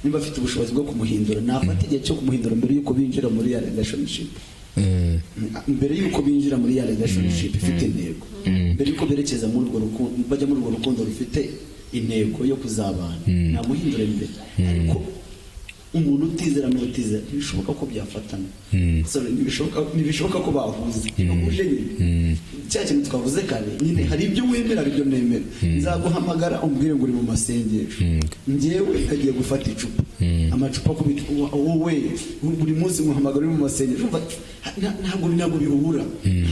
niba afite ubushobozi bwo kumuhindura, nafata igihe cyo kumuhindura mbere y'uko binjira muri ya relationship, mbere y'uko binjira muri ya relationship ifite intego, mbere y'uko berekeza muri urwo rukundo, bajya muri urwo rukundo rufite intego yo kuzabana, namuhindura mbere. Ariko umuntu utizera n'utizera ntibishoboka ko byafatana. Sorry, ntibishoboka ko bahuza. Ntibahuje nyine. Cya kintu twavuze kare nyine, hari ibyo wemera, hari ibyo nemera. Nzaguhamagara umbwire ngo uri mu masengesho, njyewe agiye gufata icupa, amacupa akubita. Wowe buri munsi muhamagara uri mu masengesho. Urumva, ntabwo bihura.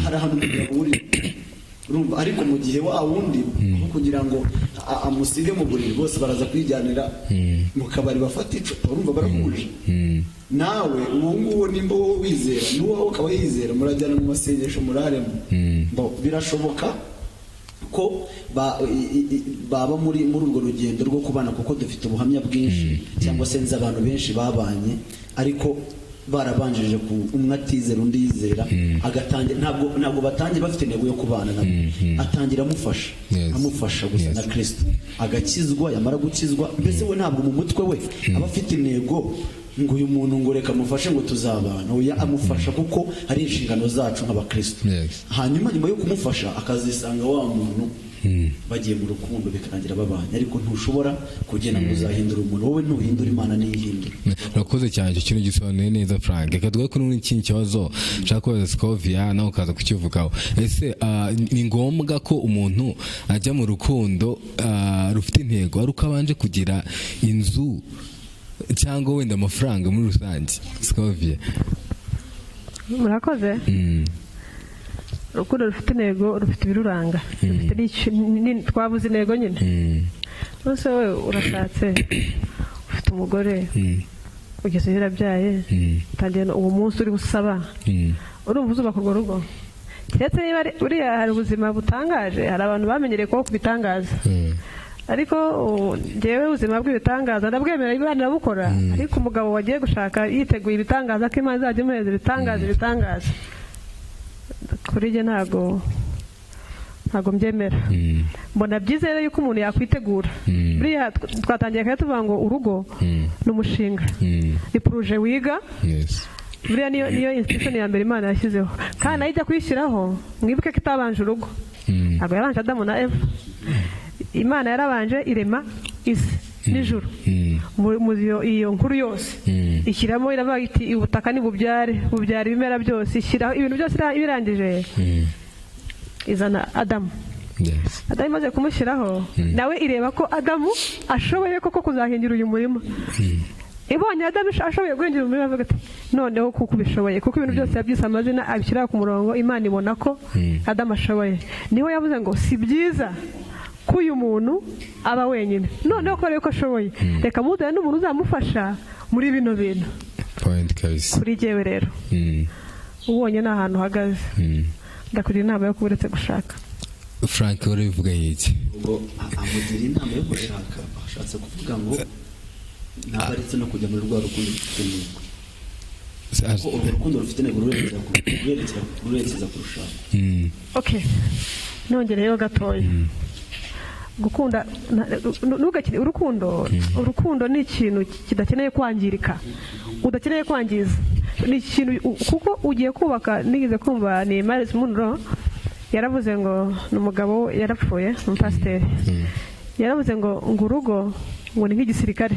Hari ahantu bidahurira, urumva? Ariko mu gihe wa wundi, aho kugira ngo amusige mu buriri, bose baraza kwijyanira mu kabari bafata icupa. Urumva barahuje. Nawe uwo nguwo, nimba wowe wizera n'uwawe ukaba yizera, murajyana mu masengesho, muraremo. Bo, birashoboka ko baba muri urwo rugendo rwo kubana, kuko dufite ubuhamya bwinshi, cyangwa se nzi abantu benshi babanye ariko barabanjije ku umwe atizera, undi yizera, agatangira, ntabwo batangiye bafite intego yo kubana nabo. Atangira amufasha, amufasha gusa na Kristo, agakizwa. Yamara gukizwa, mbese we ntabwo mu mutwe we aba afite intego ngo uyu muntu ngo reka amufashe ngo tuzabana. Oya, amufasha kuko hari inshingano zacu nk'abakristo. Hanyuma nyuma yo kumufasha, akazisanga wa muntu bagiye mu rukundo, bikarangira babanye. Ariko ntushobora kugenda ngo uzahindura umuntu. Wowe ntuhindura, Imana niyihindura. Urakoze cyane, icyo kintu gisobanuye neza, Frank. Reka tugaruke kuri n'ikindi kibazo nshaka kubaza Scovia, nawe ukaza kukivugaho. Ese ni ngombwa ko umuntu ajya mu rukundo rufite intego ari uko abanje kugira inzu cyangwa wenda amafaranga muri rusange, Scovia? Murakoze. Urukundo rufite intego rufite ibiruranga, rufite twabuze intego nyine. Bose wowe urashatse, ufite umugore, ugeze iyo urabyaye, utangiye uwo munsi uri usaba, urumva uzubaka urwo rugo? Keretse niba buriya hari ubuzima butangaje, hari abantu bamenyereye kubaho ku bitangaza. Ariko njyewe ubuzima bw'ibitangaza ndabwemera, Imana irabukora. Ariko umugabo wagiye gushaka yiteguye ibitangaza, ko Imana izajya imuhereza ibitangaza, ibitangaza, kuri njye ntabwo. Ntabwo mbyemera. Mbona byiza rero yuko umuntu yakwitegura. Buriya twatangiye kare tuvuga ngo urugo ni umushinga, ni projet wiga. Buriya niyo institution ya mbere Imana yashyizeho, kandi nayo ijya kuyishyiraho, mwibuke ko itabanje urugo. Ntabwo yabanje Adamu na Eva. Imana yarabanje irema isi n'ijuru. Mu iyo nkuru yose ishyiramo, iravuga iti: "Ubutaka nibubyare, bubyara ibimera byose." Ishyiraho ibintu byose, birangije izana Adamu. Adamu imaze kumushyiraho, nawe ireba ko Adamu ashoboye koko kuzahingira uyu murima. Ibonye Adamu ashoboye guhingira umurima, avuga ati: "Noneho kuko ubishoboye," kuko ibintu byose yabyise amazina, abishyira ku murongo, Imana ibona ko Adamu ashoboye. Niho yavuze ngo: "Si byiza ko uyu muntu aba wenyine. Noneho kubera yuko ashoboye, reka muzane n'umuntu uzamufasha muri bino bintu." Point kabisa. Kuri jyewe rero, ubonye ni ahantu uhagaze, ndakugira inama yo kuba uretse gushaka. Frank, urabivuga iki? Ubwo amugira inama yo gushaka, ashatse kuvuga ngo ntabwo aretse no kujya muri rwa rukundo rufite intego, kuko urwo rukundo rufite intego rurerekeza ku rushako. Okay, nongereyeho gatoya. Gukunda ntugakine urukundo. Urukundo ni ikintu kidakeneye kwangirika, udakeneye kwangiza. Ni ikintu kuko ugiye kubaka. Nigeze kumva, ni Myles Munroe yaravuze ngo, ni umugabo yarapfuye, umupasiteri, yaravuze ngo urugo ngo ni nk'igisirikare.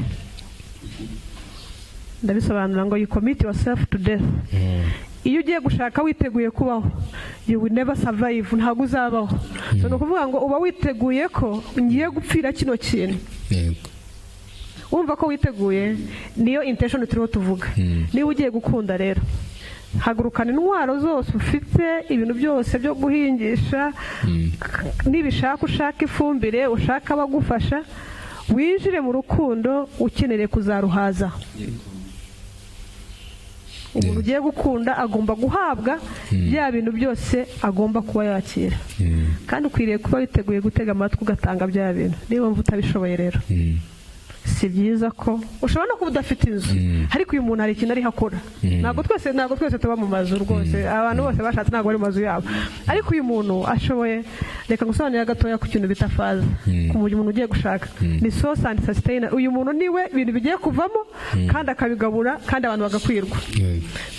Ndabisobanura ngo: "You commit yourself to death." Iyo ugiye gushaka witeguye kubaho, you will never survive, ntabwo uzabaho. So ni ukuvuga ngo uba witeguye ko ngiye gupfira kino kintu. Wumva ko witeguye, niyo intention turiho tuvuga. Niba ugiye gukunda rero, hagurukana intwaro zose ufite, ibintu byose byo guhingisha. Nibishaka ushaka ifumbire, ushaka abagufasha, winjire mu rukundo ukeneye kuzaruhaza. Umuntu ugiye gukunda agomba guhabwa bya bintu byose agomba kuba yakira, kandi ukwiriye kuba witeguye gutega amatwi ugatanga bya bintu. Niba wumva utabishoboye rero, si byiza ko ushobora no kuba udafite inzu, ariko uyu muntu hari ikintu ariho akora. Ntabwo twese tuba mu mazu rwose. Abantu bose bashatse ntabwo bari mu mazu yabo, ariko uyu muntu ashoboye. Reka ngusobanurire gatoya ku kintu bita father. Ku muntu ugiye gushaka, ni source and sustainer. Uyu muntu niwe ibintu bigiye kuvamo, kandi akabigabura, kandi abantu bagakwirwa.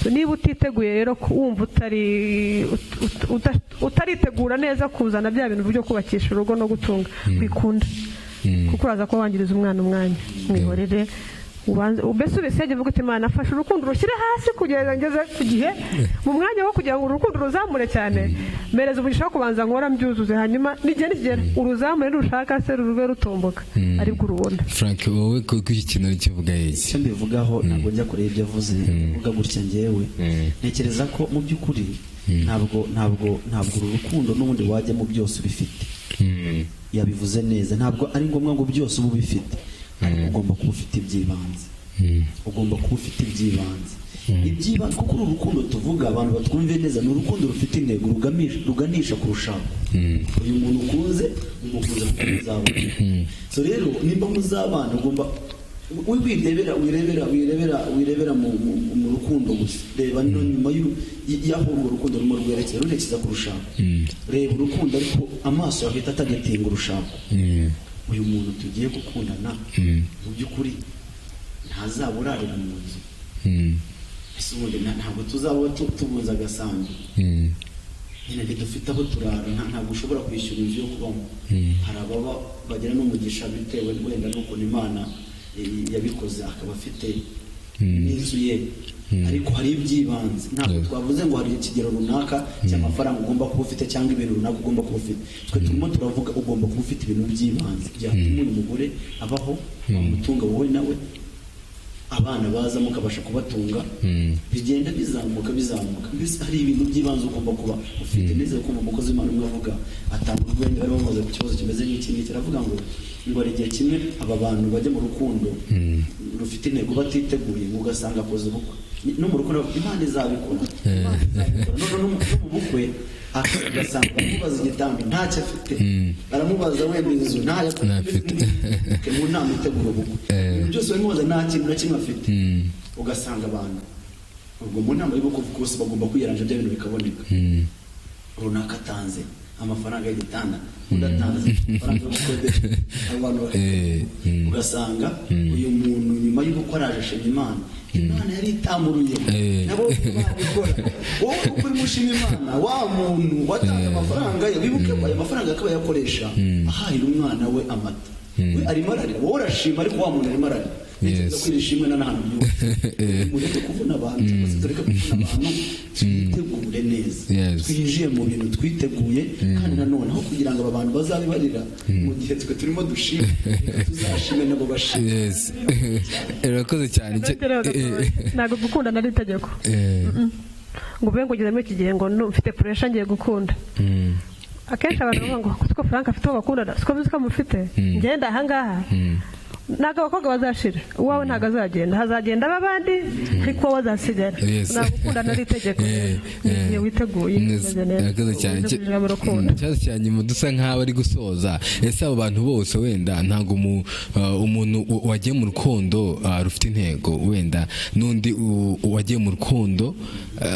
So, niba utiteguye rero, wumva utaritegura neza kuzana bya bintu byo kubakisha urugo no gutunga, wikunda, kuko uraza kuba wangiriza umwana umwanya. Mwihorere, ubanze mbese ubisenge, uvuga uti: "Imana, afashe urukundo rushyire hasi kugeza ngeze ku gihe." Mu mwanya wo kugira ngo urukundo ruzamure cyane, mpereza umugisha wo kubanza nkora mbyuzuze, hanyuma n'igihe nikigera uruzamure, nushaka se rube rutomboka, aribwo urubona. Frank, wowe ku iki kintu kivuga iki? Icyo mbivugaho, ntabwo njya kure y'ibyo avuze. Mvuga gutya: njyewe ntekereza ko mu by'ukuri ntabwo uru rukundo n'ubundi wajyamo byose ubifite. Yabivuze neza, ntabwo ari ngombwa ngo byose ube ubifite, ariko ugomba kuba ufite iby'ibanze. Ugomba kuba ufite iby'ibanze, kuko uru rukundo tuvuga, abantu batwumve neza, ni urukundo rufite intego, rugamije, ruganisha ku rushako. Uyu muntu ukunze, umukunze kuko muzabana. So rero nimba muzabana, ugomba wirebera mu rukundo gusa. Reba no nyuma y'aho urwo rukundo rurimo rwerekeza, rurekeza ku rushako. Reba urukundo, ariko amaso yawe ahita atagetinga urushako. Uyu muntu tugiye gukundana, mu by'ukuri ntazaburarira mu nzu? Ese ubundi ntabwo tuzaba tubunze agasambi? Nyine ntidufite aho turara, ntabwo ushobora kwishyura inzu yo kubamo. Hari ababa bagira n'umugisha bitewe wenda n'ukuntu Imana yabikoze, akaba afite n'inzu ye, ariko hari iby'ibanze. Ntabwo twavuze ngo hari ikigero runaka cy'amafaranga ugomba kuba ufite cyangwa ibintu runaka ugomba kuba ufite. Twe turimo turavuga ugomba kuba ufite ibintu by'ibanze byatuma uyu mugore abaho, wamutunga wowe nawe, abana baza mukabasha kubatunga, bigenda bizamuka bizamuka. Mbese hari ibintu by'ibanze ugomba kuba ufite. Neza kumva umukozi w'Imana umwe avuga, atanga urwenya, bari bamaze ku kibazo kimeze nk'iki ngiki, aravuga ngo hari igihe kimwe aba bantu bajya mu rukundo rufite intego batiteguye, ngo ugasanga akoze ubukwe. No mu rukundo bavuga, "Imana izabikora, Imana izabikora." None no mu bukwe ugasanga baramubaza igitanda ntacyo afite, baramubaza wenda inzu ntayo Ntafite. afite. Mu nama itegura ubukwe, ibintu byose baramubaza, nta kintu na kimwe afite. Ugasanga abantu ubwo mu nama y'ubukwe bwose bagomba kwiyaranja, bya bintu bikaboneka. Runaka atanze Amafaranga y'igitanda, undi atanze amafaranga yo gukodesha abantu. Ugasanga uyu muntu nyuma y'uko araje ashima Imana, Imana yari itamuruye. Nabo babikora, wowe uko urimo ushima Imana, wa muntu watanze amafaranga ye, wibuke ko ayo mafaranga akaba yakoresha ahahira umwana we amata. We arimo ararira, wowe urashima, ariko wa muntu arimo ararira. Ntekereza ko iri shimwe n'ahantu ryubatse. Mureke kuvuna abantu, cyangwa se tureke kuvuna abantu, twitegure neza. Twinjiye mu bintu twiteguye, kandi nanone aho kugira ngo aba bantu bazabibarira mu gihe twe turimo dushima, reka tuzashime nabo bashima. Yes, urakoze cyane. Ntabwo gukundana ari itegeko ngo ube ngo ugeze muri iki gihe ngo mfite pressure, ngiye gukunda. Akenshi abantu bavuga ngo siko Frank afite uwo bakundana, siko bizi ko amufite, ngenda ahangaha. Ntabwo abakobwa bazashira, uwawe ntabwo azagenda, hazagenda abandi, ariko wowe azasigara. Ntabwo gukundana ari itegeko. Ni igihe witeguye, umeze neza, Urakoze cyane. uzi kwinjira mu rukundo. Ikibazo cya nyuma, dusa nk'aho ari gusoza: ese abo bantu bose wenda ntabwo umuntu wagiye mu rukundo rufite intego, wenda n'undi wagiye mu rukundo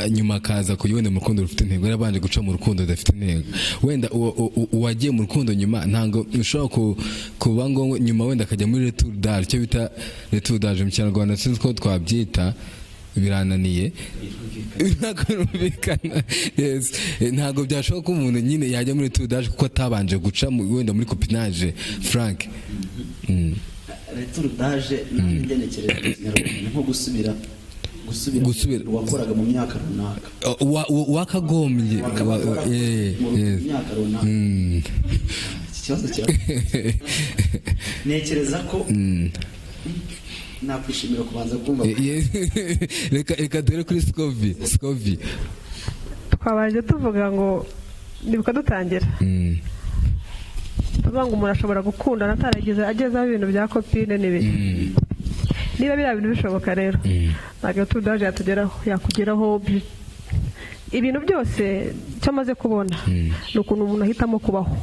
nyuma akaza kujya wenda mu rukundo rufite intego, yarabanje guca mu rukundo rudafite intego, wenda uwagiye mu rukundo nyuma ntabwo bishobora kuba ngombwa nyuma wenda akajya muri retour d'âge, icyo bita retour d'âge mu Kinyarwanda sinzi ko twabyita, birananiye, ntabwo birumvikana. Yes. Ntabwo byashoboka ko umuntu nyine yajya muri retour d'âge kuko atabanje guca wenda muri copinage, Frank. Retour d'âge nanjye ngenekereje mu Kinyarwanda ni nko gusubira Gusubira. wakoraga mu myaka runaka. Wakagombye Mu myaka runaka. Iki kibazo kira ntekereza ko nakwishimira kubanza kumva. Reka dore kuri Scovi. Twabanje tuvuga ngo nibuka dutangira tuvuga ngo umuntu ashobora gukundana atarageze agezeho ibintu bya copine n'ibiki. Niba biriya bintu bishoboka rero, ntabwo retour d'âge yatugeraho, yakugeraho. Ibintu byose, icyo amaze kubona ni ukuntu umuntu ahitamo kubaho.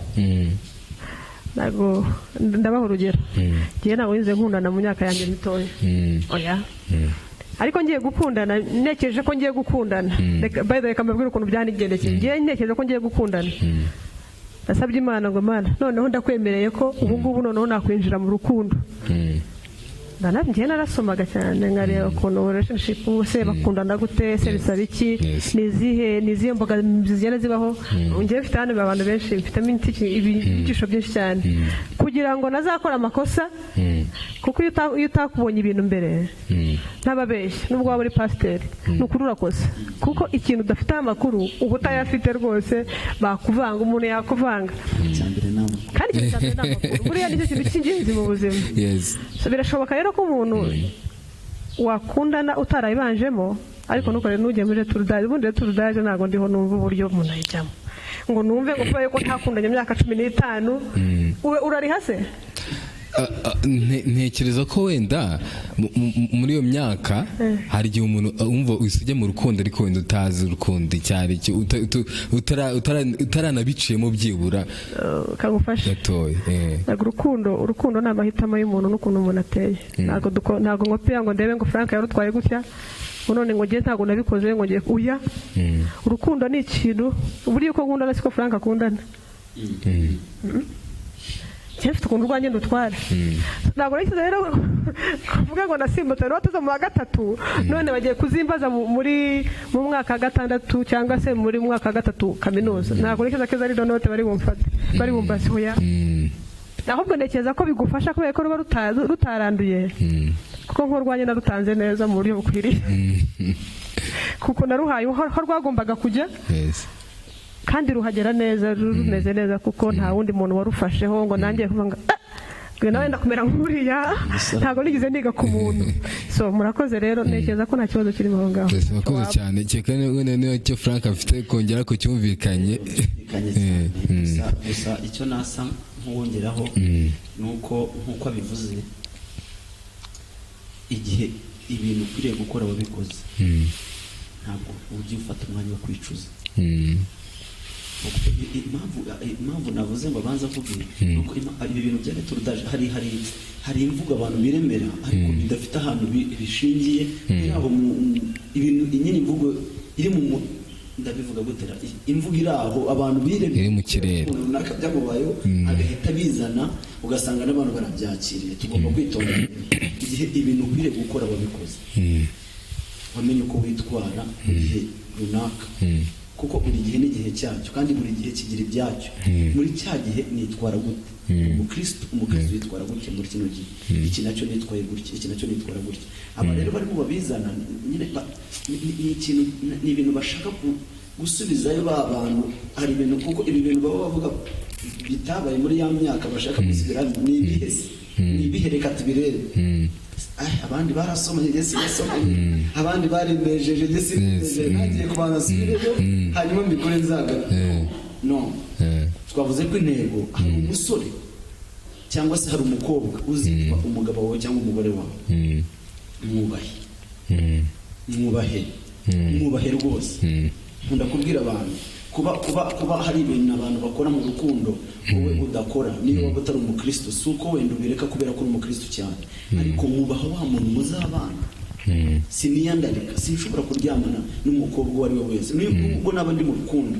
Ntabwo ndabaha urugero, ngewe ntabwo nize nkundana mu myaka yanjye mitoya, oya. Ariko ngiye gukundana, ntekereje ko ngiye gukundana. Reka, by the way, reka mbabwire ukuntu byanigendekeye. Ngiye ntekereje ko ngiye gukundana, nasabye Imana ngo: "Mana, noneho ndakwemereye ko ubu ngubu noneho nakwinjira mu rukundo." Ngiye narasomaga cyane, nkareba ukuntu relationship, se bakundana gute, se bisaba iki, ni izihe mbogamizi zigenda zibaho. Ngewe mfite hano abantu benshi, mfitemo ibyigisho byinshi cyane kugira ngo nazakora amakosa, kuko iyo utakubonye ibintu mbere, ntababeshya, nubwo waba uri pasiteri, ni ukuri urakoze, kuko ikintu udafiteho amakuru uba utayafite rwose, bakuvanga, umuntu yakuvanga. Icyambere ni amakuru. Kandi ikintu cya mbere ni amakuru, buriya nicyo kintu cy'ingenzi mu buzima. So, birashoboka rero ko umuntu wakundana utarayibanjemo, ariko ntukore, ntujye muri retour d'âge. Ubundi retour d'âge ntabwo ndiho numva uburyo umuntu ayijyamo, ngo numve ngo kubera ko ntakundanye imyaka 15, urariha se? Ntekereza ko wenda muri iyo myaka hari igihe umuntu wumva uhise ujya mu rukundo, ariko wenda utazi urukundo icyo ari cyo, utaranabiciyemo byibura Kagufasha gatoya. Ntabwo urukundo ni amahitamo y'umuntu n'ukuntu umuntu ateye. Ntabwo nkopera ngo ndebe ngo Frank yarutwaye gutya, ngo none ngo ngiye, ntabwo nabikoze, ngo ngiye uya. Urukundo ni ikintu, buriya uko nkundana siko Frank akundana. Njye mfite ukuntu urwanjye ndutwara. Ntabwo nashyize rero kuvuga ngo nasimbutse note zo mu wa gatatu, none bagiye kuzimbaza muri mu mwaka wa gatandatu cyangwa se muri mwaka wa gatatu kaminuza. Ntabwo ntekereza ko izo ari note bari bumfate, bari bumbaze, oya. Ahubwo ntekereza ko bigufasha kubera ko ruba rutaranduye, kuko nk'urwanjye narutanze neza mu buryo bukwiriye, kuko naruhaye aho rwagombaga kujya, kandi ruhagera neza, rumeze neza, kuko nta wundi muntu warufasheho ngo nanjye kuvuga ngo "Ah, ngo nawe ndakumera nk'uriya." Ntabwo nigeze niga ku muntu. So murakoze rero, ntekereza ko nta kibazo kirimo aho ngaho. Yes, murakoze cyane. Kereka wenda niba icyo Frank afite kongera ku cyumvikanye. Cyumvikanye cyane. Gusa icyo nasa nk'uwongeraho ni uko, nk'uko abivuze, igihe ibintu ukwiriye gukora wabikoze, ntabwo ujya ufata umwanya wo kwicuza. Impamvu navuze ngo abanze avuge ni uko ibi bintu bya retour d'âge, hari imvugo abantu biremera ariko bidafite ahantu bishingiye, biri aho ibintu nyine, imvugo iri mu Ndabivuga gutera imvugo iri aho abantu biremye Iri mu kirere. Umuntu runaka byamubayeho agahita bizana, ugasanga n'abantu barabyakiriye. Tugomba kwitonda igihe ibintu ukwiriye gukora wabikoze, wamenye uko witwara mu gihe runaka, kuko buri gihe n'igihe cyacyo kandi buri gihe kigira ibyacyo. Muri cya gihe nitwara gute? Umukristo yitwara gutya muri kino gihe, iki nacyo nitwaye gutya, iki nacyo nitwara gutya. Aba rero barimo babizana nyine ni ikintu, ni ibintu bashaka gusubizayo ba bantu. Hari ibintu, kuko ibi bintu baba bavuga bitabaye muri ya myaka bashaka gusubiramo. Ni ibihe se? Ni ibihe? Reka tubirebe. Ay, abandi barasomanye, njye sinasomanye. Abandi barinejeje, njye sininejeje. Nagiye kubanza nsubireyo, hanyuma mbikore nzagaruka. No twavuze ko intego, hari umusore cyangwa se hari umukobwa uzitwa umugabo wawe cyangwa umugore wawe. Mwubahe, mwubahe, mwubahe rwose. Nkunda kubwira abantu kuba hari ibintu abantu bakora mu rukundo wowe udakora, niyo waba utari umukristo, si uko wenda ubireka kubera ko uri umukristo cyane, ariko wubaha wa muntu muzabana. Siniyandarika, sinshobora kuryamana n'umukobwa uwo ari we wese nubwo naba ndi mu rukundo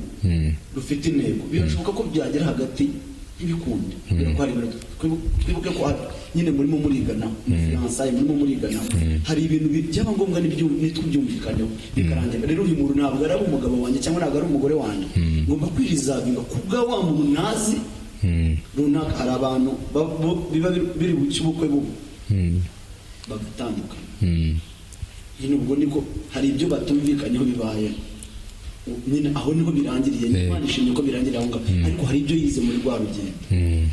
rufite intego. Birashoboka ko byagera hagati ntibikunde kubera ko hari ibintu twibuke ko nyine murimo muriganaho, fiançailles murimo muriganaho, hari ibintu byaba ngombwa ntitubyumvikaneho bikarangira. Rero uyu muntu ntabwo ari umugabo wanjye cyangwa ntabwo ari umugore wanjye. Ngomba kwireservinga ku bwa wa muntu ntazi runaka. Hari abantu biba biri buce ubukwe bubu bagatandukana nyine. Ubwo niko hari ibyo batumvikanyeho bibaye nyine, aho niho birangiriye. Imana ishimye ko birangiriye aho ngaho, ariko hari ibyo yize muri rwa rugendo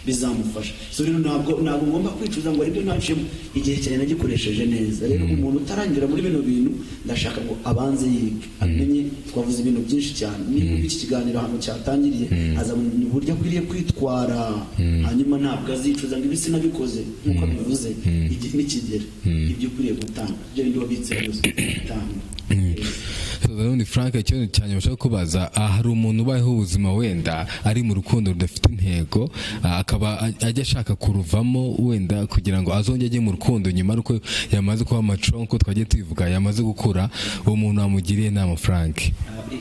bizamufasha. So rero ntabwo ngomba kwicuza ngo aribyo ntaciyemo, igihe cyane nagikoresheje neza. Rero umuntu utarangira muri bino bintu, ndashaka ngo abanze yige, amenye. Twavuze ibintu byinshi cyane. Niba iki kiganiro ahantu cyatangiriye, azamenya uburyo akwiriye kwitwara, hanyuma ntabwo azicuza ngo ibi sinabikoze. Nk'uko abivuze, igihe nikigera, ibyo ukwiriye gutanga, ibyo bindi wabitse byose gutanga. Ubundi Frank, ikibazo cyane bashaka kubaza, hari umuntu ubayeho ubuzima wenda ari mu rukundo rudafite intego, akaba ajya ashaka kuruvamo wenda kugira ngo azongere ajye mu rukundo nyuma ariko yamaze kuba mature, nk'uko twagiye tubivuga, yamaze gukura. Uwo muntu wamugiriye inama, Frank?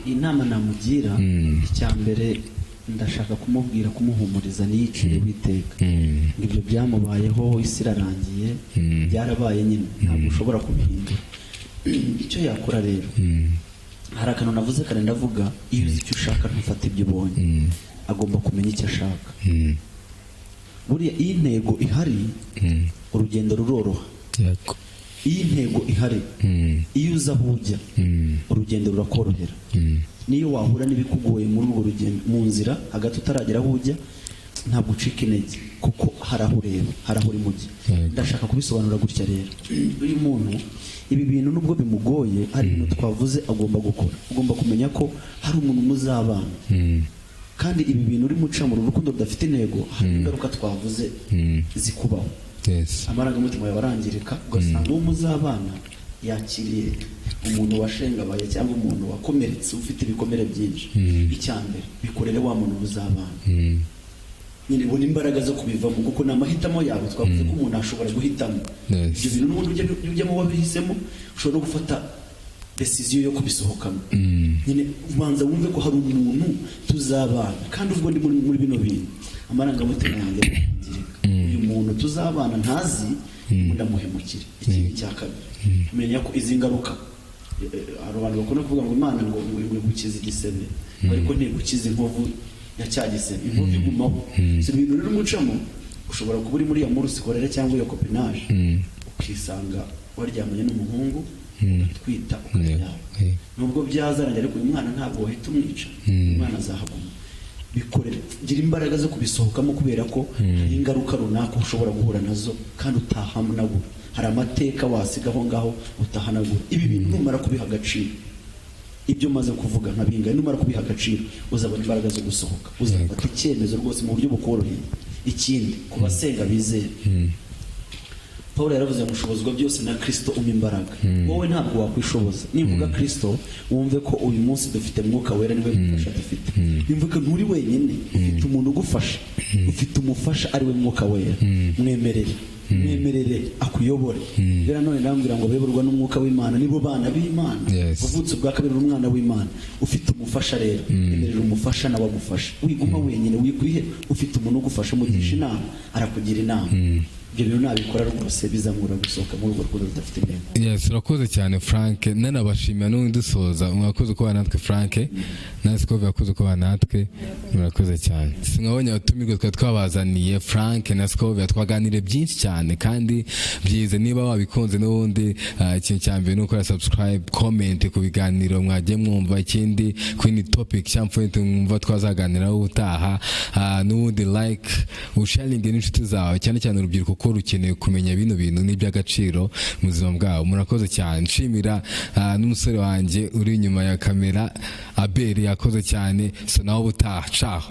Inama namugira, icya mbere ndashaka kumubwira, kumuhumuriza, ntiyicire witeka ngo ibyo byamubayeho, isi irarangiye. Byarabaye nyine, ntabwo ushobora kubihindura. Icyo yakora rero, hari akantu navuze kare, ndavuga: iyo uzi icyo ushaka ntufate ibyo ubonye. Agomba kumenya icyo ashaka. Buriya iyo intego ihari, urugendo ruroroha. Iyo intego ihari, iyo uzi aho ujya, urugendo rurakorohera. Niyo wahura n'ibikugoye muri urwo rugendo, mu nzira hagati utaragera aho ujya, ntabwo ucika intege kuko hari aho ureba, hari aho uri mujyi. Ndashaka kubisobanura gutya rero: uyu muntu ibi bintu nubwo bimugoye, hari ibintu twavuze agomba gukora. Ugomba kumenya ko hari umuntu muzabana, kandi ibi bintu urimo uca mu rukundo rudafite intego, hari ingaruka twavuze zikubaho. Amarangamutima yawe arangirika, ugasanga uwo muzabana yakiriye umuntu washengabaye cyangwa umuntu wakomeretse, ufite ibikomere byinshi. Icya mbere, bikorere wa muntu muzabana nyine, ubona imbaraga zo kubivamo kuko ni amahitamo yawe. Twavuze ko umuntu ashobora guhitamo ibyo bintu n'ubundi ujyamo wabihisemo, ushobora no gufata décision yo kubisohokamo. Nyine ubanza wumve ko hari umuntu tuzabana, kandi ubwo ndi muri bino bintu amarangamutima yanjye arangirika, uyu muntu tuzabana ntazi ndamuhemukire. Ikindi cya kabiri, menya ko izi ngaruka, hari abantu bakunda kuvuga ngo Imana ngo igukize igisebe, ariko ntigukize inkovu ya cya gisebe, inkovu igumaho. Si ibintu rero umucamo, ushobora kuba uri muri iyo amour scolaire cyangwa iyo copinage, ukisanga waryamanye n'umuhungu, ugatwita, ukabyara. Nubwo byazarangira, ariko uyu mwana ntabwo wahita umwica, umwana azahaguma. Bikorere, gira imbaraga zo kubisohokamo kubera ko hari ingaruka runaka ushobora guhura nazo kandi utahanagura, hari amateka wasiga aho ngaho utahanagura. Ibi bintu numara kubiha agaciro, ibyo maze kuvuga nka bingahe, numara kubiha agaciro uzabona imbaraga zo gusohoka, uzafata icyemezo rwose mu buryo bukoroheye. Ikindi, ku basenga bizere, Paul yaravuze ngo ushobozwa byose na Kristo umpa imbaraga. Wowe ntabwo wakwishoboza. Nimvuga Kristo, wumve ko uyu munsi dufite Mwuka Wera, niwe mufasha dufite. Nimvuga ko nturi wenyine, ufite umuntu ugufasha, ufite umufasha ari we Mwuka Wera. Mwemerere, mwemerere akuyobore. Rero none ndambwira ngo abayoborwa n'Umwuka w'Imana nibo bana b'Imana. Uvutse ubwa kabiri uri umwana w'Imana, ufite umufasha. Rero emerera umufasha nawe agufasha. Wiguma wenyine, wikwihe, ufite umuntu ugufasha. Umugisha inama, arakugira inama. Ibyo bintu nabikora rwose bizamura gusohoka muri urwo rukundo rudafite intego. Yes, urakoze cyane, Frank. Nanabashimira n'ubundi dusoza, mwakoze kubana natwe. Frank na Scovia, yakoze kubana natwe, murakoze cyane. Sinabonye abatumirwa twari twabazaniye, Frank na Scovia. Twaganiriye byinshi cyane kandi byiza. Niba wabikunze n'ubundi, ikintu cya mbere ni ukora subscribe, comment ku biganiro mwagiye mwumva, ikindi kuri ni topic cyangwa point mwumva twazaganiraho ubutaha. N'ubundi like, usharinge n'inshuti zawe, cyane cyane urubyiruko, kuko rukeneye kumenya bino bintu n'iby'agaciro mu buzima bwabo. Murakoze cyane. Nshimira n'umusore wanjye uri inyuma ya kamera, Abel, yakoze cyane. So nawe ubutaha, ciao.